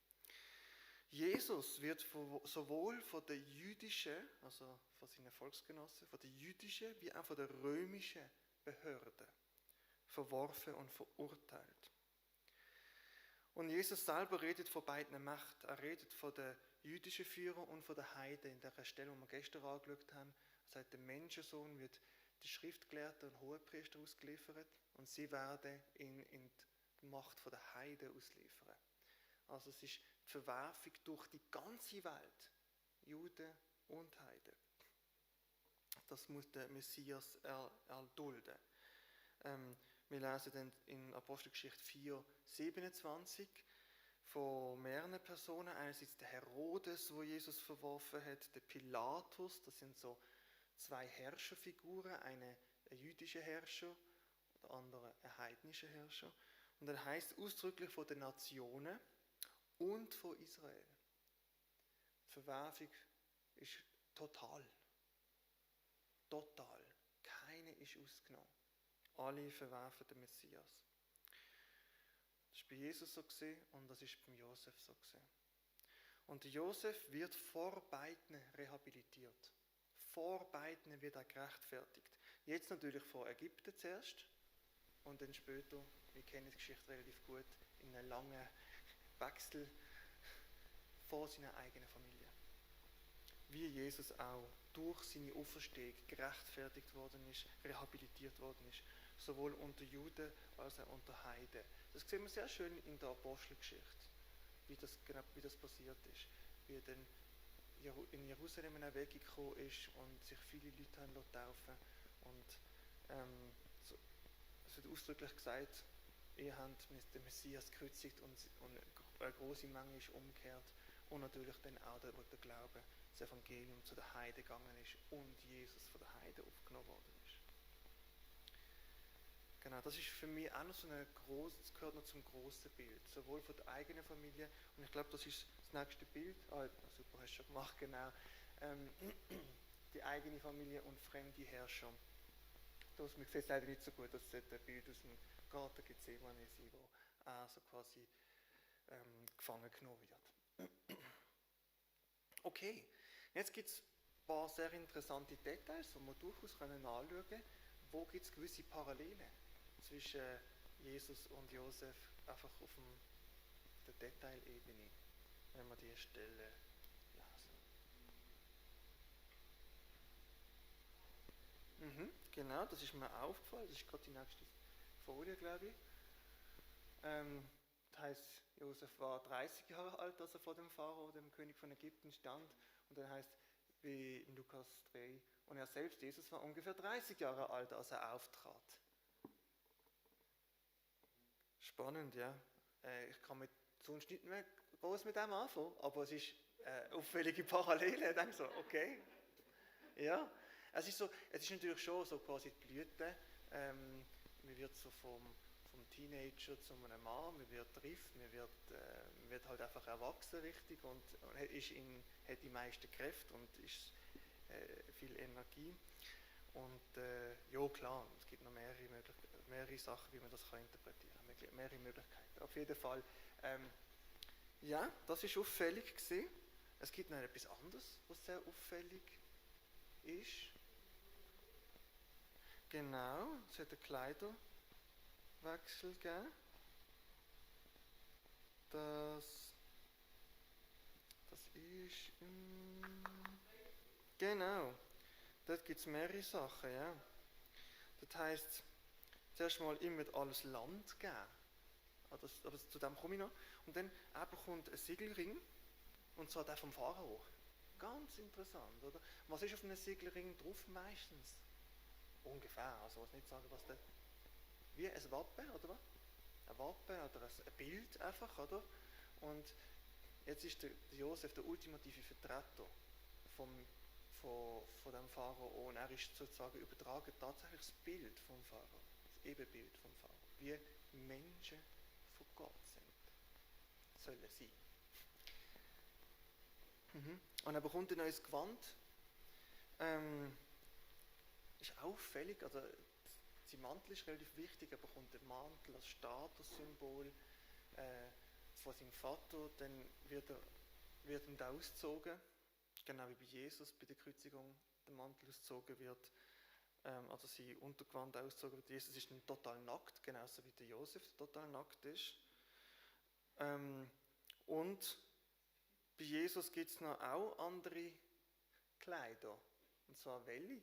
Jesus wird sowohl von der jüdischen, also von seinen Volksgenossen, von der jüdischen wie auch von der römischen Behörde verworfen und verurteilt. Und Jesus selber redet von beiden Mächten. Er redet von den jüdischen Führern und von den Heiden. In der Stelle, die wir gestern angeschaut haben, sagt, der Menschensohn wird den Schriftgelehrten und Hohepriester ausgeliefert und sie werden ihn in die Macht der Heiden ausliefern. Also es ist die Verwerfung durch die ganze Welt, Juden und Heiden. Das muss der Messias erdulden. Wir lesen dann in Apostelgeschichte 4,27 von mehreren Personen. Einerseits der Herodes, wo Jesus verworfen hat, der Pilatus, das sind so zwei Herrscherfiguren, ein jüdischer Herrscher, der andere ein heidnischer Herrscher. Und dann heißt ausdrücklich von den Nationen und von Israel. Die Verwerfung ist total. Total. Keine ist ausgenommen. Alle verwerfen den Messias. Das ist bei Jesus so gesehen und das ist beim Josef so gesehen. Und Josef wird vor beiden rehabilitiert. Vor beiden wird er gerechtfertigt. Jetzt natürlich vor Ägypten zuerst und dann später, wir kennen die Geschichte relativ gut, in einem langen Wechsel vor seiner eigenen Familie. Wie Jesus auch durch seine Auferstehung gerechtfertigt worden ist, rehabilitiert worden ist, sowohl unter Juden als auch unter Heiden. Das sehen wir sehr schön in der Apostelgeschichte, wie das passiert ist. Wie dann in Jerusalem eine Erweckung gekommen ist und sich viele Leute haben taufen und es wird ausdrücklich gesagt, ihr habt den Messias gekreuzigt und eine große Menge ist umgekehrt und natürlich dann auch der Glaube, das Evangelium zu den Heiden gegangen ist und Jesus von den Heiden aufgenommen worden ist. Genau, das ist für mich auch noch so das gehört noch zum grossen Bild, sowohl von der eigenen Familie und ich glaube, das ist das nächste Bild. Super, hast du schon gemacht, genau. Die eigene Familie und fremde Herrscher. Das mir gefällt leider nicht so gut, das sollte ein Bild aus dem Garten Gethsemane sein, wo er so quasi gefangen genommen wird. Okay, jetzt gibt es ein paar sehr interessante Details, die wir durchaus anschauen können. Wo gibt es gewisse Parallelen zwischen Jesus und Josef, einfach auf der Detailebene, wenn wir die Stelle lesen. Genau, das ist mir aufgefallen, das ist gerade die nächste Folie, glaube ich. Das heißt, Josef war 30 Jahre alt, als er vor dem Pharao, dem König von Ägypten, stand. Und dann heißt, wie in Lukas 3, und er selbst, Jesus, war ungefähr 30 Jahre alt, als er auftrat. Spannend, ja. Ich kann sonst nicht mehr groß mit dem anfangen, aber es ist auffällige Parallele. Ich denke so, okay. Ja, es ist natürlich schon so quasi die Blüte. Man wird so vom Teenager zu einem Mann, man wird reif, man wird halt einfach erwachsen richtig und hat die meisten Kräfte und ist viel Energie. Und ja klar, es gibt noch mehrere mehrere Sachen, wie man das kann interpretieren kann, mehrere Möglichkeiten. Auf jeden Fall, ja, das war auffällig gewesen. Es gibt noch etwas anderes, was sehr auffällig ist. Genau, es hat einen Kleiderwechsel gegeben. Das ist... Genau, dort gibt es mehrere Sachen, ja. Das heisst, zuerst mal, ihm wird alles Land geben. Aber zu dem komme ich noch. Und dann er bekommt einen Siegelring, und zwar der vom Pharao. Ganz interessant, oder? Was ist auf einem Siegelring drauf meistens? Ungefähr, also ich will nicht sagen, was der... Wie ein Wappen, oder was? Ein Wappen oder ein Bild einfach, oder? Und jetzt ist der Josef der ultimative Vertreter von dem Pharao, und er ist sozusagen übertragen tatsächlich das Bild vom Pharao, das Ebenbild vom Pharao, wie Menschen von Gott sind, sollen sein. Und er bekommt ein neues Gewand. Ist auffällig, also sein Mantel ist relativ wichtig, er bekommt den Mantel als Statussymbol von seinem Vater, dann wird ihm da ausgezogen, genau wie bei Jesus bei der Kreuzigung der Mantel ausgezogen wird, also sein Untergewand ausgezogen wird. Jesus ist dann total nackt, genauso wie der Josef total nackt ist. Und bei Jesus gibt es noch auch andere Kleider, und zwar welche?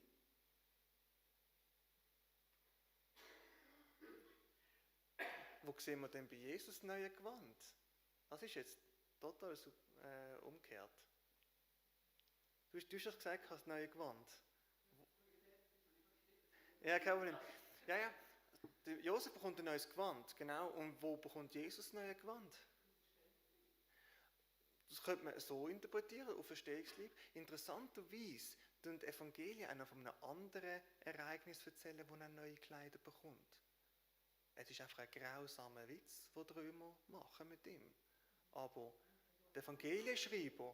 Wo sehen wir denn bei Jesus das neue Gewand? Das ist jetzt total umgekehrt. Du hast doch gesagt, du hast das neue Gewand. Ja, kein Problem. Ja. Der Josef bekommt ein neues Gewand, genau. Und wo bekommt Jesus das neue Gewand? Das könnte man so interpretieren, auf Verstehungslieb. Interessanterweise tun die Evangelien einer von einem anderen Ereignis erzählen, wo er neue Kleider bekommt. Es ist einfach ein grausamer Witz, den die Römer machen mit ihm. Aber der Evangelienschreiber,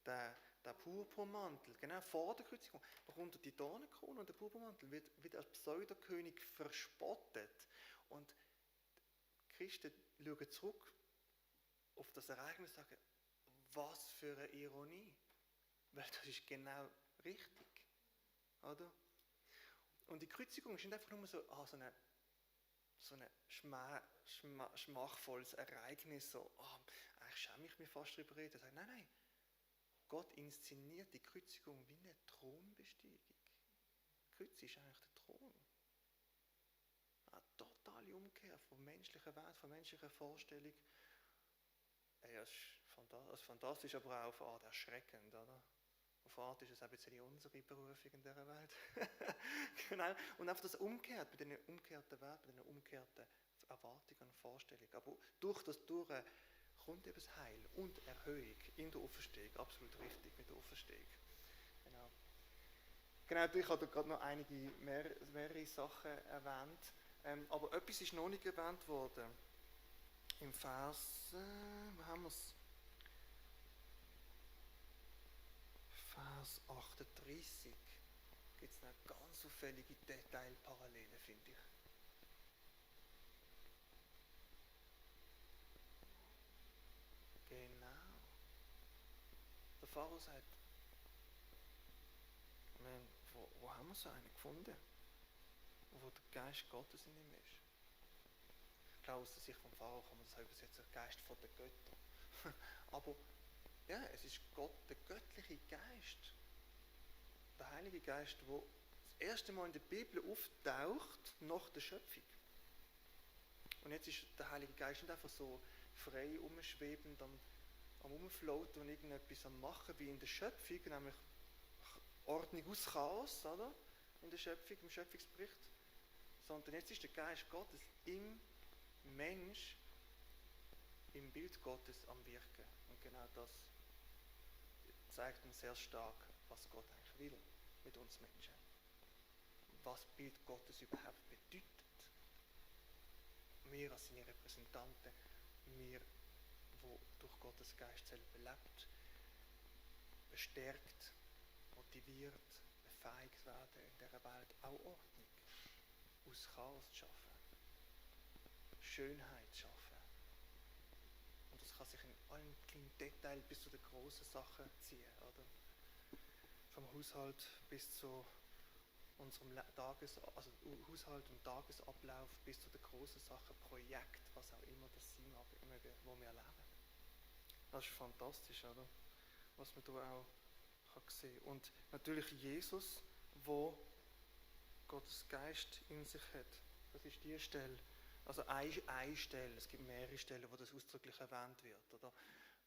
der Purpurmantel, genau vor der Kreuzigung, bekommt er die Dornenkrone, und der Purpurmantel wird als Pseudokönig verspottet. Und die Christen schauen zurück auf das Ereignis und sagen, was für eine Ironie. Weil das ist genau richtig. Oder? Und die Kreuzigung ist nicht einfach nur so ein schmachvolles Ereignis, so, eigentlich schäme ich mich fast darüber reden. Nein, Gott inszeniert die Kreuzigung wie eine Thronbesteigung. Die Kreuzigung ist eigentlich der Thron. Eine totale Umkehr vom menschlichen Wert, von menschlicher Vorstellung. Es ist fantastisch, aber auch auf eine Art erschreckend, oder? Auf eine Art ist es auch ein bisschen unsere Berufung in dieser Welt. Genau. Und einfach das umkehrt, bei diesen umgekehrten Werten, bei diesen umgekehrten Erwartungen und Vorstellungen. Aber durch das kommt eben das Heil und Erhöhung in der Auferstehung. Absolut richtig mit der Auferstehung. Genau, ich habe gerade noch mehrere Sachen erwähnt. Aber etwas ist noch nicht erwähnt worden. Im Vers, wo haben wir es? Vers 38 gibt es eine ganz auffällige Detailparallele, finde ich. Genau. Der Pharao sagt, wo haben wir so einen gefunden? Wo der Geist Gottes in ihm ist. Ich glaube, aus der Sicht vom Pharao kann man das übersetzen, der Geist von den Göttern. Aber ja, es ist Gott, der göttliche Geist, der Heilige Geist, der das erste Mal in der Bibel auftaucht nach der Schöpfung. Und jetzt ist der Heilige Geist nicht einfach so frei umschwebend am Umfloaten und irgendetwas am Machen wie in der Schöpfung, nämlich Ordnung aus Chaos, oder? In der Schöpfung, im Schöpfungsbericht. Sondern jetzt ist der Geist Gottes im Mensch, im Bild Gottes am Wirken. Und genau das zeigt uns sehr stark, was Gott eigentlich will mit uns Menschen. Was Bild Gottes überhaupt bedeutet. Wir als seine Repräsentanten, wir, wo durch Gottes Geist selber lebt, bestärkt, motiviert, befähigt werden in dieser Welt, auch Ordnung aus Chaos zu schaffen, Schönheit zu schaffen. Und das kann sich in allen kleinen Details bis zu den grossen Sachen ziehen, oder? Vom Haushalt bis zu unserem Haushalt und Tagesablauf bis zu den grossen Sachen, Projekt, was auch immer das sein mag, wo wir erleben. Das ist fantastisch, oder? Was man da auch kann sehen. Und natürlich Jesus, wo Gottes Geist in sich hat. Das ist die Stelle. Also eine Stelle, es gibt mehrere Stellen, wo das ausdrücklich erwähnt wird. Oder?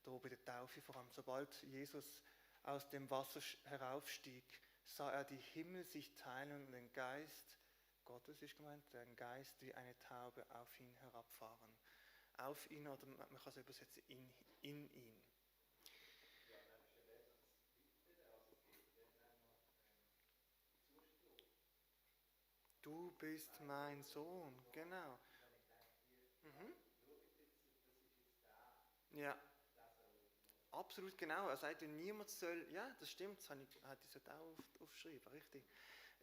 Da bei der Taufe vor allem. Sobald Jesus aus dem Wasser heraufstieg, sah er die Himmel sich teilen und den Geist Gottes ist gemeint, den Geist wie eine Taube auf ihn herabfahren. Auf ihn, oder man kann es übersetzen, in ihn. Du bist mein Sohn, genau. Mhm. Ja, absolut genau. Er sagt, niemand soll, ja, das stimmt, das hatte ich auch aufgeschrieben, richtig.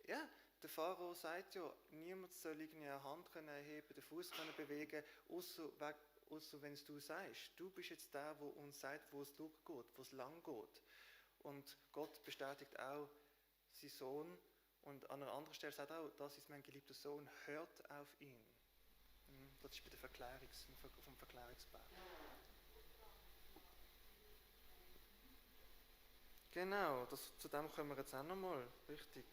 Ja, der Pharao sagt ja, niemand soll irgendwie eine Hand können erheben, den Fuß können bewegen, außer wenn es du sagst. Du bist jetzt der, der uns sagt, wo es geht, wo es lang geht. Und Gott bestätigt auch seinen Sohn und an einer anderen Stelle sagt er auch, das ist mein geliebter Sohn, hört auf ihn. Das ist bei der vom Verklärungsberg. Genau, zu dem kommen wir jetzt auch nochmal. Richtig.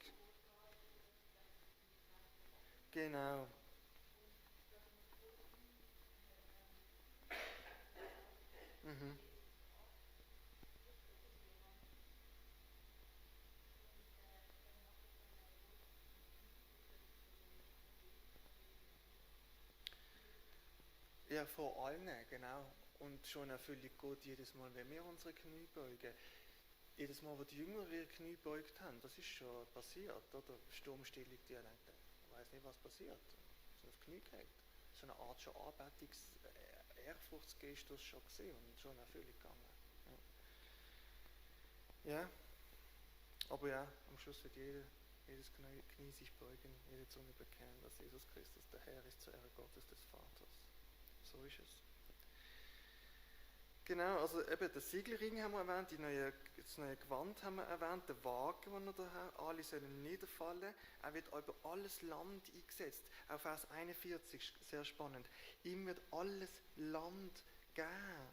Genau. Mhm. Ja, vor allem, genau. Und schon erfüllt Gott jedes Mal, wenn wir unsere Knie beugen. Jedes Mal, wo die Jünger ihre Knie beugt haben, das ist schon passiert, oder? Sturmstille, die denkt, ich weiß nicht, was passiert. Sie sind auf die Knie gelegt. So eine Art schon Ehrfurchtsgestus schon gesehen und schon erfüllt gegangen. Ja. Aber ja, am Schluss wird jedes Knie sich beugen, jede Zunge bekennen, dass Jesus Christus der Herr ist, zur Ehre Gottes des Vaters. So ist es. Genau, also eben den Siegelring haben wir erwähnt, das neue Gewand haben wir erwähnt, den Wagen, den er da hat, alle sollen niederfallen. Er wird über alles Land eingesetzt. Auch Vers 41, sehr spannend. Ihm wird alles Land geben.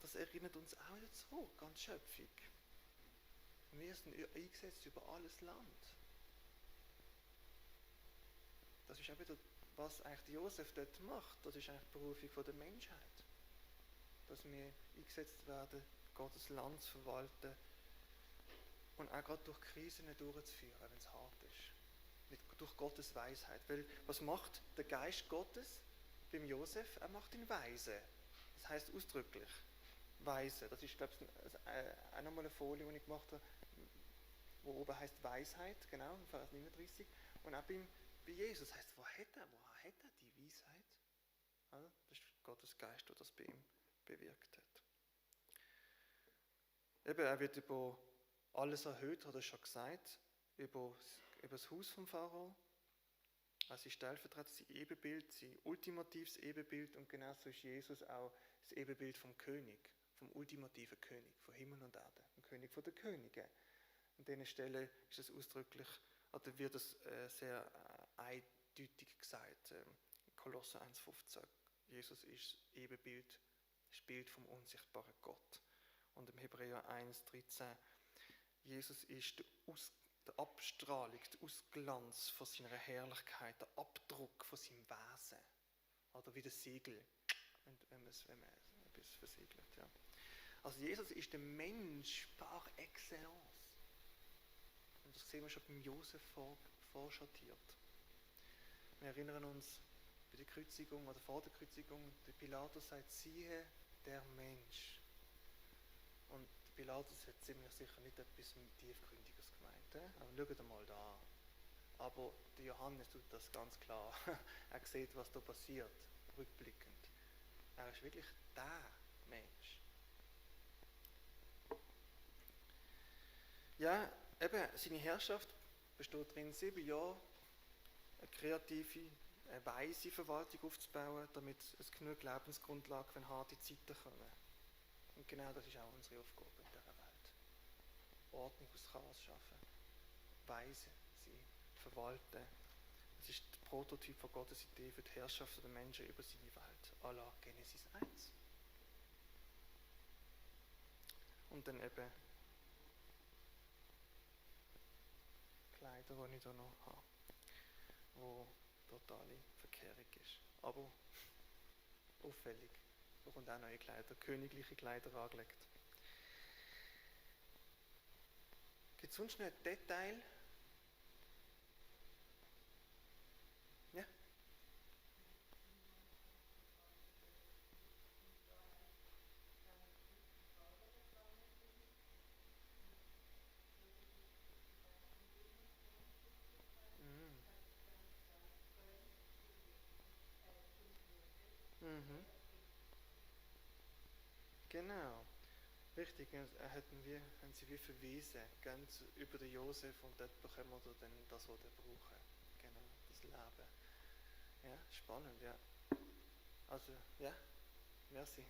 Das erinnert uns auch dazu, ganz schöpfig. Wir sind eingesetzt über alles Land. Das ist auch wieder, was eigentlich Josef dort macht. Das ist eigentlich die Berufung der Menschheit. Dass wir eingesetzt werden, Gottes Land zu verwalten und auch gerade durch Krisen durchzuführen, wenn es hart ist. Durch Gottes Weisheit. Weil was macht der Geist Gottes beim Josef? Er macht ihn weise. Das heißt ausdrücklich weise. Das ist, glaube ich, auch nochmal eine Folie, die ich gemacht habe, wo oben heißt Weisheit, genau, Vers 39. Und auch bei Jesus heißt, woher hat er die Weisheit? Also, das ist Gottes Geist, der das bei ihm bewirkt hat. Eben, er wird über alles erhöht, hat er schon gesagt, über das Haus vom Pharao. Also stellvertretend sein Ebenbild, sein ultimatives Ebenbild, und genauso ist Jesus auch das Ebenbild vom König, vom ultimativen König, von Himmel und Erde, dem König der Könige. An dieser Stelle ist es ausdrücklich, oder wird es sehr eindeutig gesagt, Kolosser 1,15. Jesus ist Ebenbild, das Bild vom unsichtbaren Gott. Und im Hebräer 1,13, Jesus ist der Abstrahlung, der Ausglanz von seiner Herrlichkeit, der Abdruck von seinem Wesen. Oder wie das Siegel, wenn man etwas versiegelt. Ja. Also Jesus ist der Mensch par excellence. Und das sehen wir schon beim Josef vorschattiert. Wir erinnern uns bei der Kreuzigung oder vor der Kreuzigung, der Pilatus sagt, siehe der Mensch. Und Pilatus hat ziemlich sicher nicht etwas Tiefgründiges gemeint. Aber schaut mal da. Aber der Johannes tut das ganz klar. Er sieht, was da passiert, rückblickend. Er ist wirklich der Mensch. Ja, eben, seine Herrschaft besteht drin 7 Jahre eine kreative, eine weise Verwaltung aufzubauen, damit es genug Lebensgrundlage, wenn harte Zeiten kommen. Und genau das ist auch unsere Aufgabe in dieser Welt. Ordnung aus Chaos schaffen, weise sein, verwalten. Das ist der Prototyp von Gottes Idee für die Herrschaft der Menschen über seine Welt, à la Genesis 1. Und dann eben Kleider, die ich hier noch habe, wo totale Verkehrung ist. Aber auffällig. Da kommt auch neue Kleider, königliche Kleider angelegt. Gibt es sonst noch ein Detail? Ja? Mhm. Mhm. Genau. Richtig, haben sie wie verwiesen, ganz über den Josef und dort bekommen wir dann das, was wir brauchen. Genau, das Leben. Ja, spannend, ja. Also, ja, merci.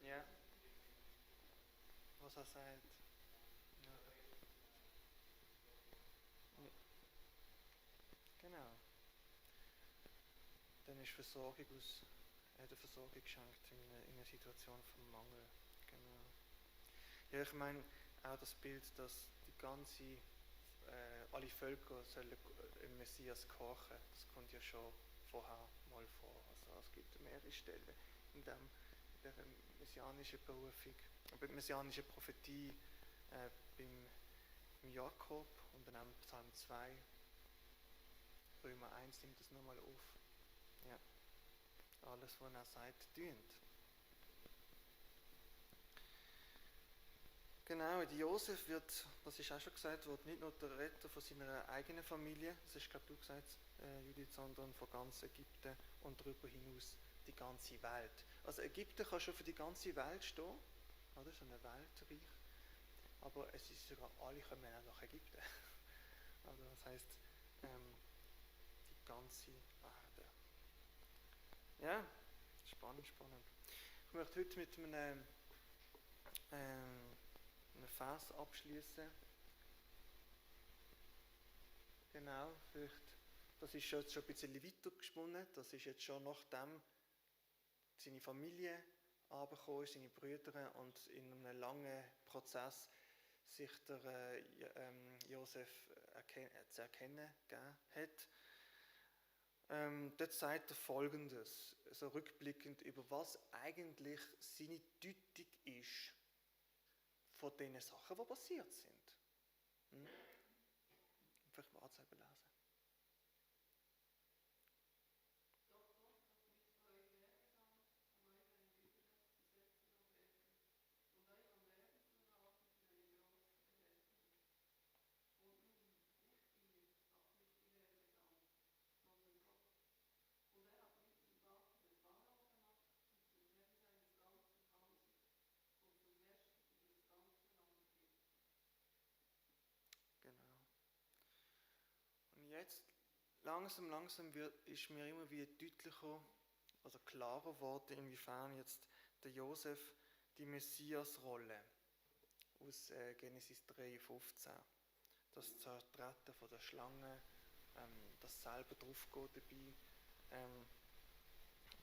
Ja, was er sagt. Ja. Ja, genau. Dann ist Versorgung der Versorgung geschenkt in einer Situation von Mangel. Genau. Ja, ich meine auch das Bild, dass alle Völker sollen im Messias gehorchen. Das kommt ja schon vorher mal vor. Also es gibt mehrere Stellen in der messianischen Berufung, messianischen Prophetie beim Jakob und dann auch Psalm 2, Römer 1 nimmt das nochmal auf. Ja, alles, was er sagt, dient. Genau, die Josef wird, das ist auch schon gesagt worden, nicht nur der Retter von seiner eigenen Familie, das ist glaube du gesagt, Judith, sondern von ganz Ägypten und darüber hinaus die ganze Welt. Also Ägypten kann schon für die ganze Welt stehen, oder? So eine Weltreich, aber es ist sogar, alle kommen auch nach Ägypten. Also das heisst, die ganze Erde. Ja, spannend, spannend. Ich möchte heute mit einen Vers abschließen. Genau, vielleicht, das ist schon ein bisschen weiter gesponnen, das ist jetzt schon nachdem seine Familie runtergekommen ist, seine Brüder, und in einem langen Prozess sich der Josef zu erkennen gegeben hat. Dort sagt er Folgendes, so rückblickend über was eigentlich seine Deutung ist von den Sachen, die passiert sind. Vielleicht mal lesen. Genau. Und jetzt, langsam ist mir immer wieder deutlicher, also klarer geworden, inwiefern jetzt der Josef die Messias-Rolle aus Genesis 3,15, das Zertreten von der Schlange, das selber draufgehen dabei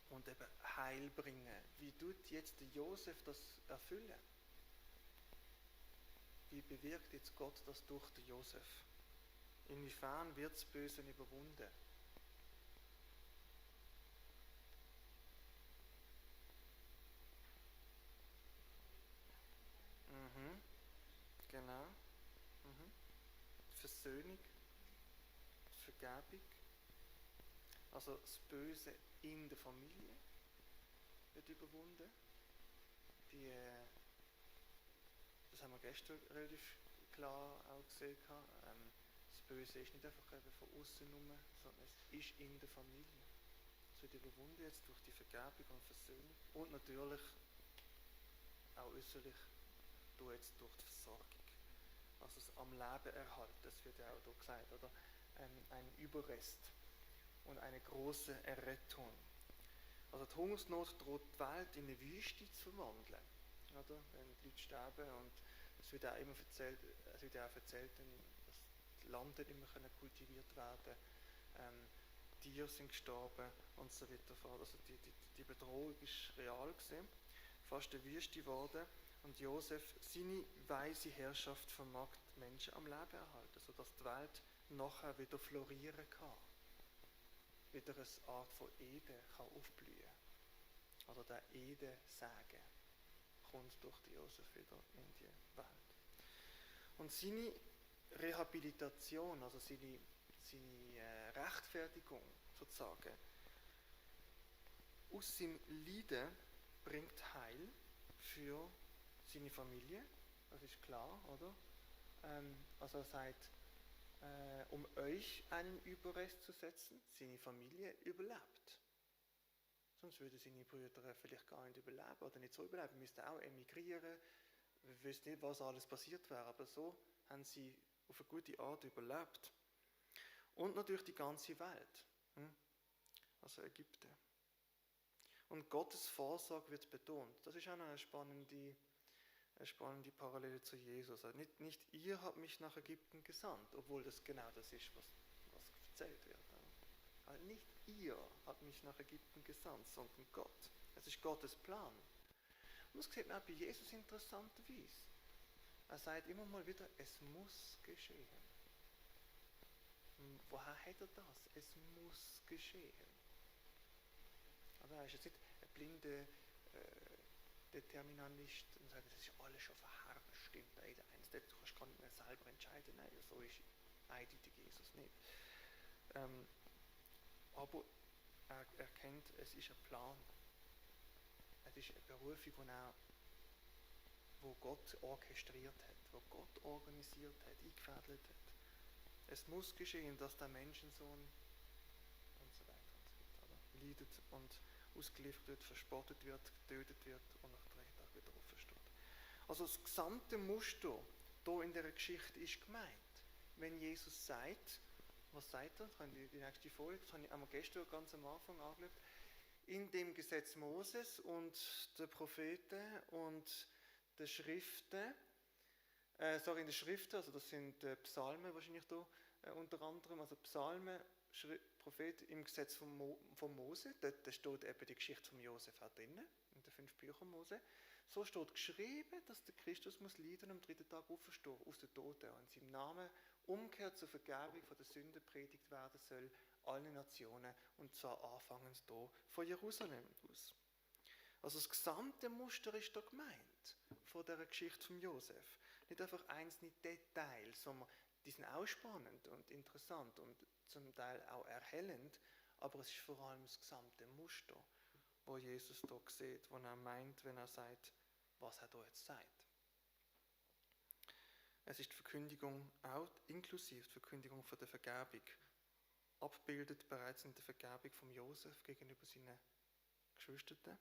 und eben Heil bringen. Wie tut jetzt der Josef das erfüllen? Wie bewirkt jetzt Gott das durch den Josef? Inwiefern wird das Böse überwunden? Mhm, genau. Mhm. Versöhnung, Vergebung. Also das Böse in der Familie wird überwunden. Das haben wir gestern relativ klar auch gesehen. Das Böse ist nicht einfach eben von außen nur, sondern es ist in der Familie. Es wird überwunden jetzt durch die Vergebung und Versöhnung und natürlich auch äußerlich jetzt durch die Versorgung. Also es am Leben erhalten, das wird ja auch hier gesagt, oder? Ein Überrest und eine große Errettung. Also die Hungersnot droht die Welt in eine Wüste zu verwandeln, oder? Wenn die Leute sterben und es wird auch immer erzählt, dass die Lande nicht mehr kultiviert werden können, Tiere sind gestorben und so weiter fort. Also die Bedrohung ist real gewesen, fast eine Wüste geworden und Josef, seine weise Herrschaft vermag die Menschen am Leben erhalten, sodass die Welt nachher wieder florieren kann. Wieder eine Art von Eden kann aufblühen. Oder der Eden-Segen kommt durch die Josef wieder in die Welt. Und seine Rehabilitation, also seine Rechtfertigung sozusagen, aus seinem Leiden bringt Heil für seine Familie, das ist klar, oder? Also er sagt, um euch einen Überrest zu setzen, seine Familie überlebt. Sonst würden seine Brüder vielleicht gar nicht überleben oder nicht so überleben. Wir müssten auch emigrieren. Wir wissen nicht, was alles passiert wäre, aber so haben sie auf eine gute Art überlebt. Und natürlich die ganze Welt, also Ägypten. Und Gottes Vorsorge wird betont. Das ist auch noch eine spannende Parallele zu Jesus. Also nicht ihr habt mich nach Ägypten gesandt, obwohl das genau das ist, was erzählt wird. Also nicht ihr habt mich nach Ägypten gesandt, sondern Gott. Es ist Gottes Plan. Und das sieht man auch bei Jesus interessanterweise. Er sagt immer mal wieder, es muss geschehen. Und woher hat er das? Es muss geschehen. Aber er ist jetzt nicht ein blinder Determinist und sagt, das ist alles schon vorherbestimmt. Du kannst gar nicht mehr selber entscheiden. Nein, so ist eindeutig Jesus nicht. Aber er erkennt, es ist ein Plan. Es ist eine Berufung, wo Gott orchestriert hat, wo Gott organisiert hat, eingefädelt hat. Es muss geschehen, dass der Menschensohn und so weiter leidet und ausgeliefert wird, verspottet wird, getötet wird und nach 3 Tagen wieder aufersteht. Also das gesamte Muster hier in dieser Geschichte ist gemeint. Wenn Jesus sagt, was sagt er? Das habe ich die nächste Folie, das habe ich gestern ganz am Anfang angeschaut. In dem Gesetz Moses und der Propheten und der Schriften, in den Schriften, also das sind Psalmen wahrscheinlich da unter anderem, also Psalmen, Prophet im Gesetz von Mose, da steht eben die Geschichte von Josef auch drinnen, in den 5 Büchern Mose. So steht geschrieben, dass der Christus muss leiden und am 3. Tag auferstehen aus den Toten und in seinem Namen Umkehr zur Vergebung von der Sünde predigt werden soll, allen Nationen, und zwar anfangend hier von Jerusalem aus. Also das gesamte Muster ist da gemeint, von dieser Geschichte von Josef. Nicht einfach einzelne Details, sondern die sind auch spannend und interessant und zum Teil auch erhellend, aber es ist vor allem das gesamte Muster, wo Jesus hier sieht, wo er meint, wenn er sagt, was er da jetzt sagt. Es ist die Verkündigung auch inklusive die Verkündigung von der Vergebung, abbildet bereits in der Vergebung von Josef gegenüber seinen Geschwistern.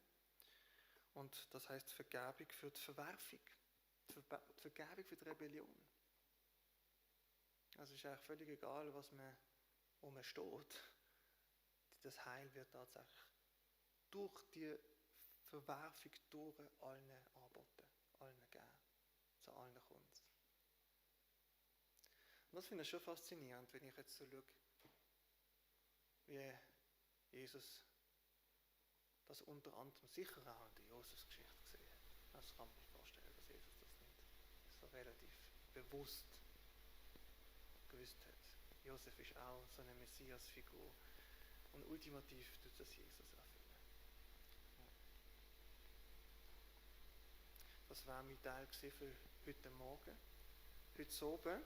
Und das heißt Vergebung für die Verwerfung, die Vergebung für die Rebellion. Also es ist eigentlich völlig egal, wo man steht. Das Heil wird tatsächlich durch die Verwerfung durch allen angeboten, allen gegeben. Zu allen kommt es. Und das finde ich schon faszinierend, wenn ich jetzt so schaue, wie Jesus das unter anderem sicher auch in der Josefsgeschichte gesehen hat. Das kann man sich vorstellen, dass Jesus das nicht so relativ bewusst gewusst hat. Josef ist auch so eine Messias-Figur. Und ultimativ tut das Jesus erfüllen. Das war mein Teil für heute Morgen. Heute oben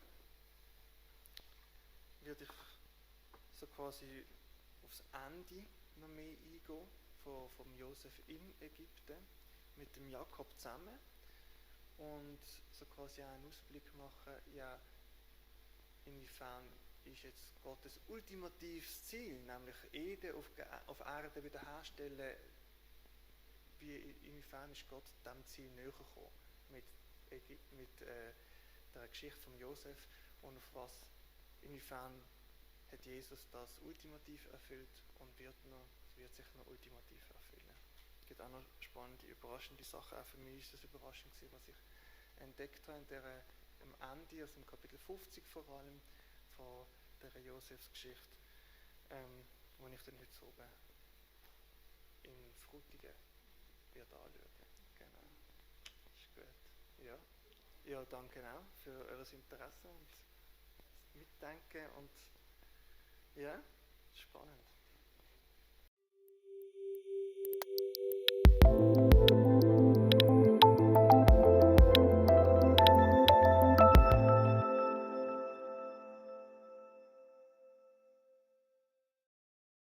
werde ich so quasi aufs Ende noch mehr eingehen vom Josef in Ägypten mit dem Jakob zusammen und so quasi auch einen Ausblick machen, ja, inwiefern ist jetzt Gottes ultimatives Ziel, nämlich Ede auf Erde wiederherstellen, inwiefern ist Gott diesem Ziel näher gekommen mit der Geschichte von Josef und inwiefern hat Jesus das ultimativ erfüllt und wird sich noch ultimativ erfüllen. Es gibt auch noch spannende, überraschende Sachen. Auch für mich ist das überraschend gewesen, was ich entdeckt habe am Ende, also im Kapitel 50 vor allem, von der Josefs-Geschichte, wo ich dann heute oben in Frutigen werde anschauen. Genau. Ist gut. Ja. Ja, danke auch für euer Interesse und das Mitdenken und ja, spannend.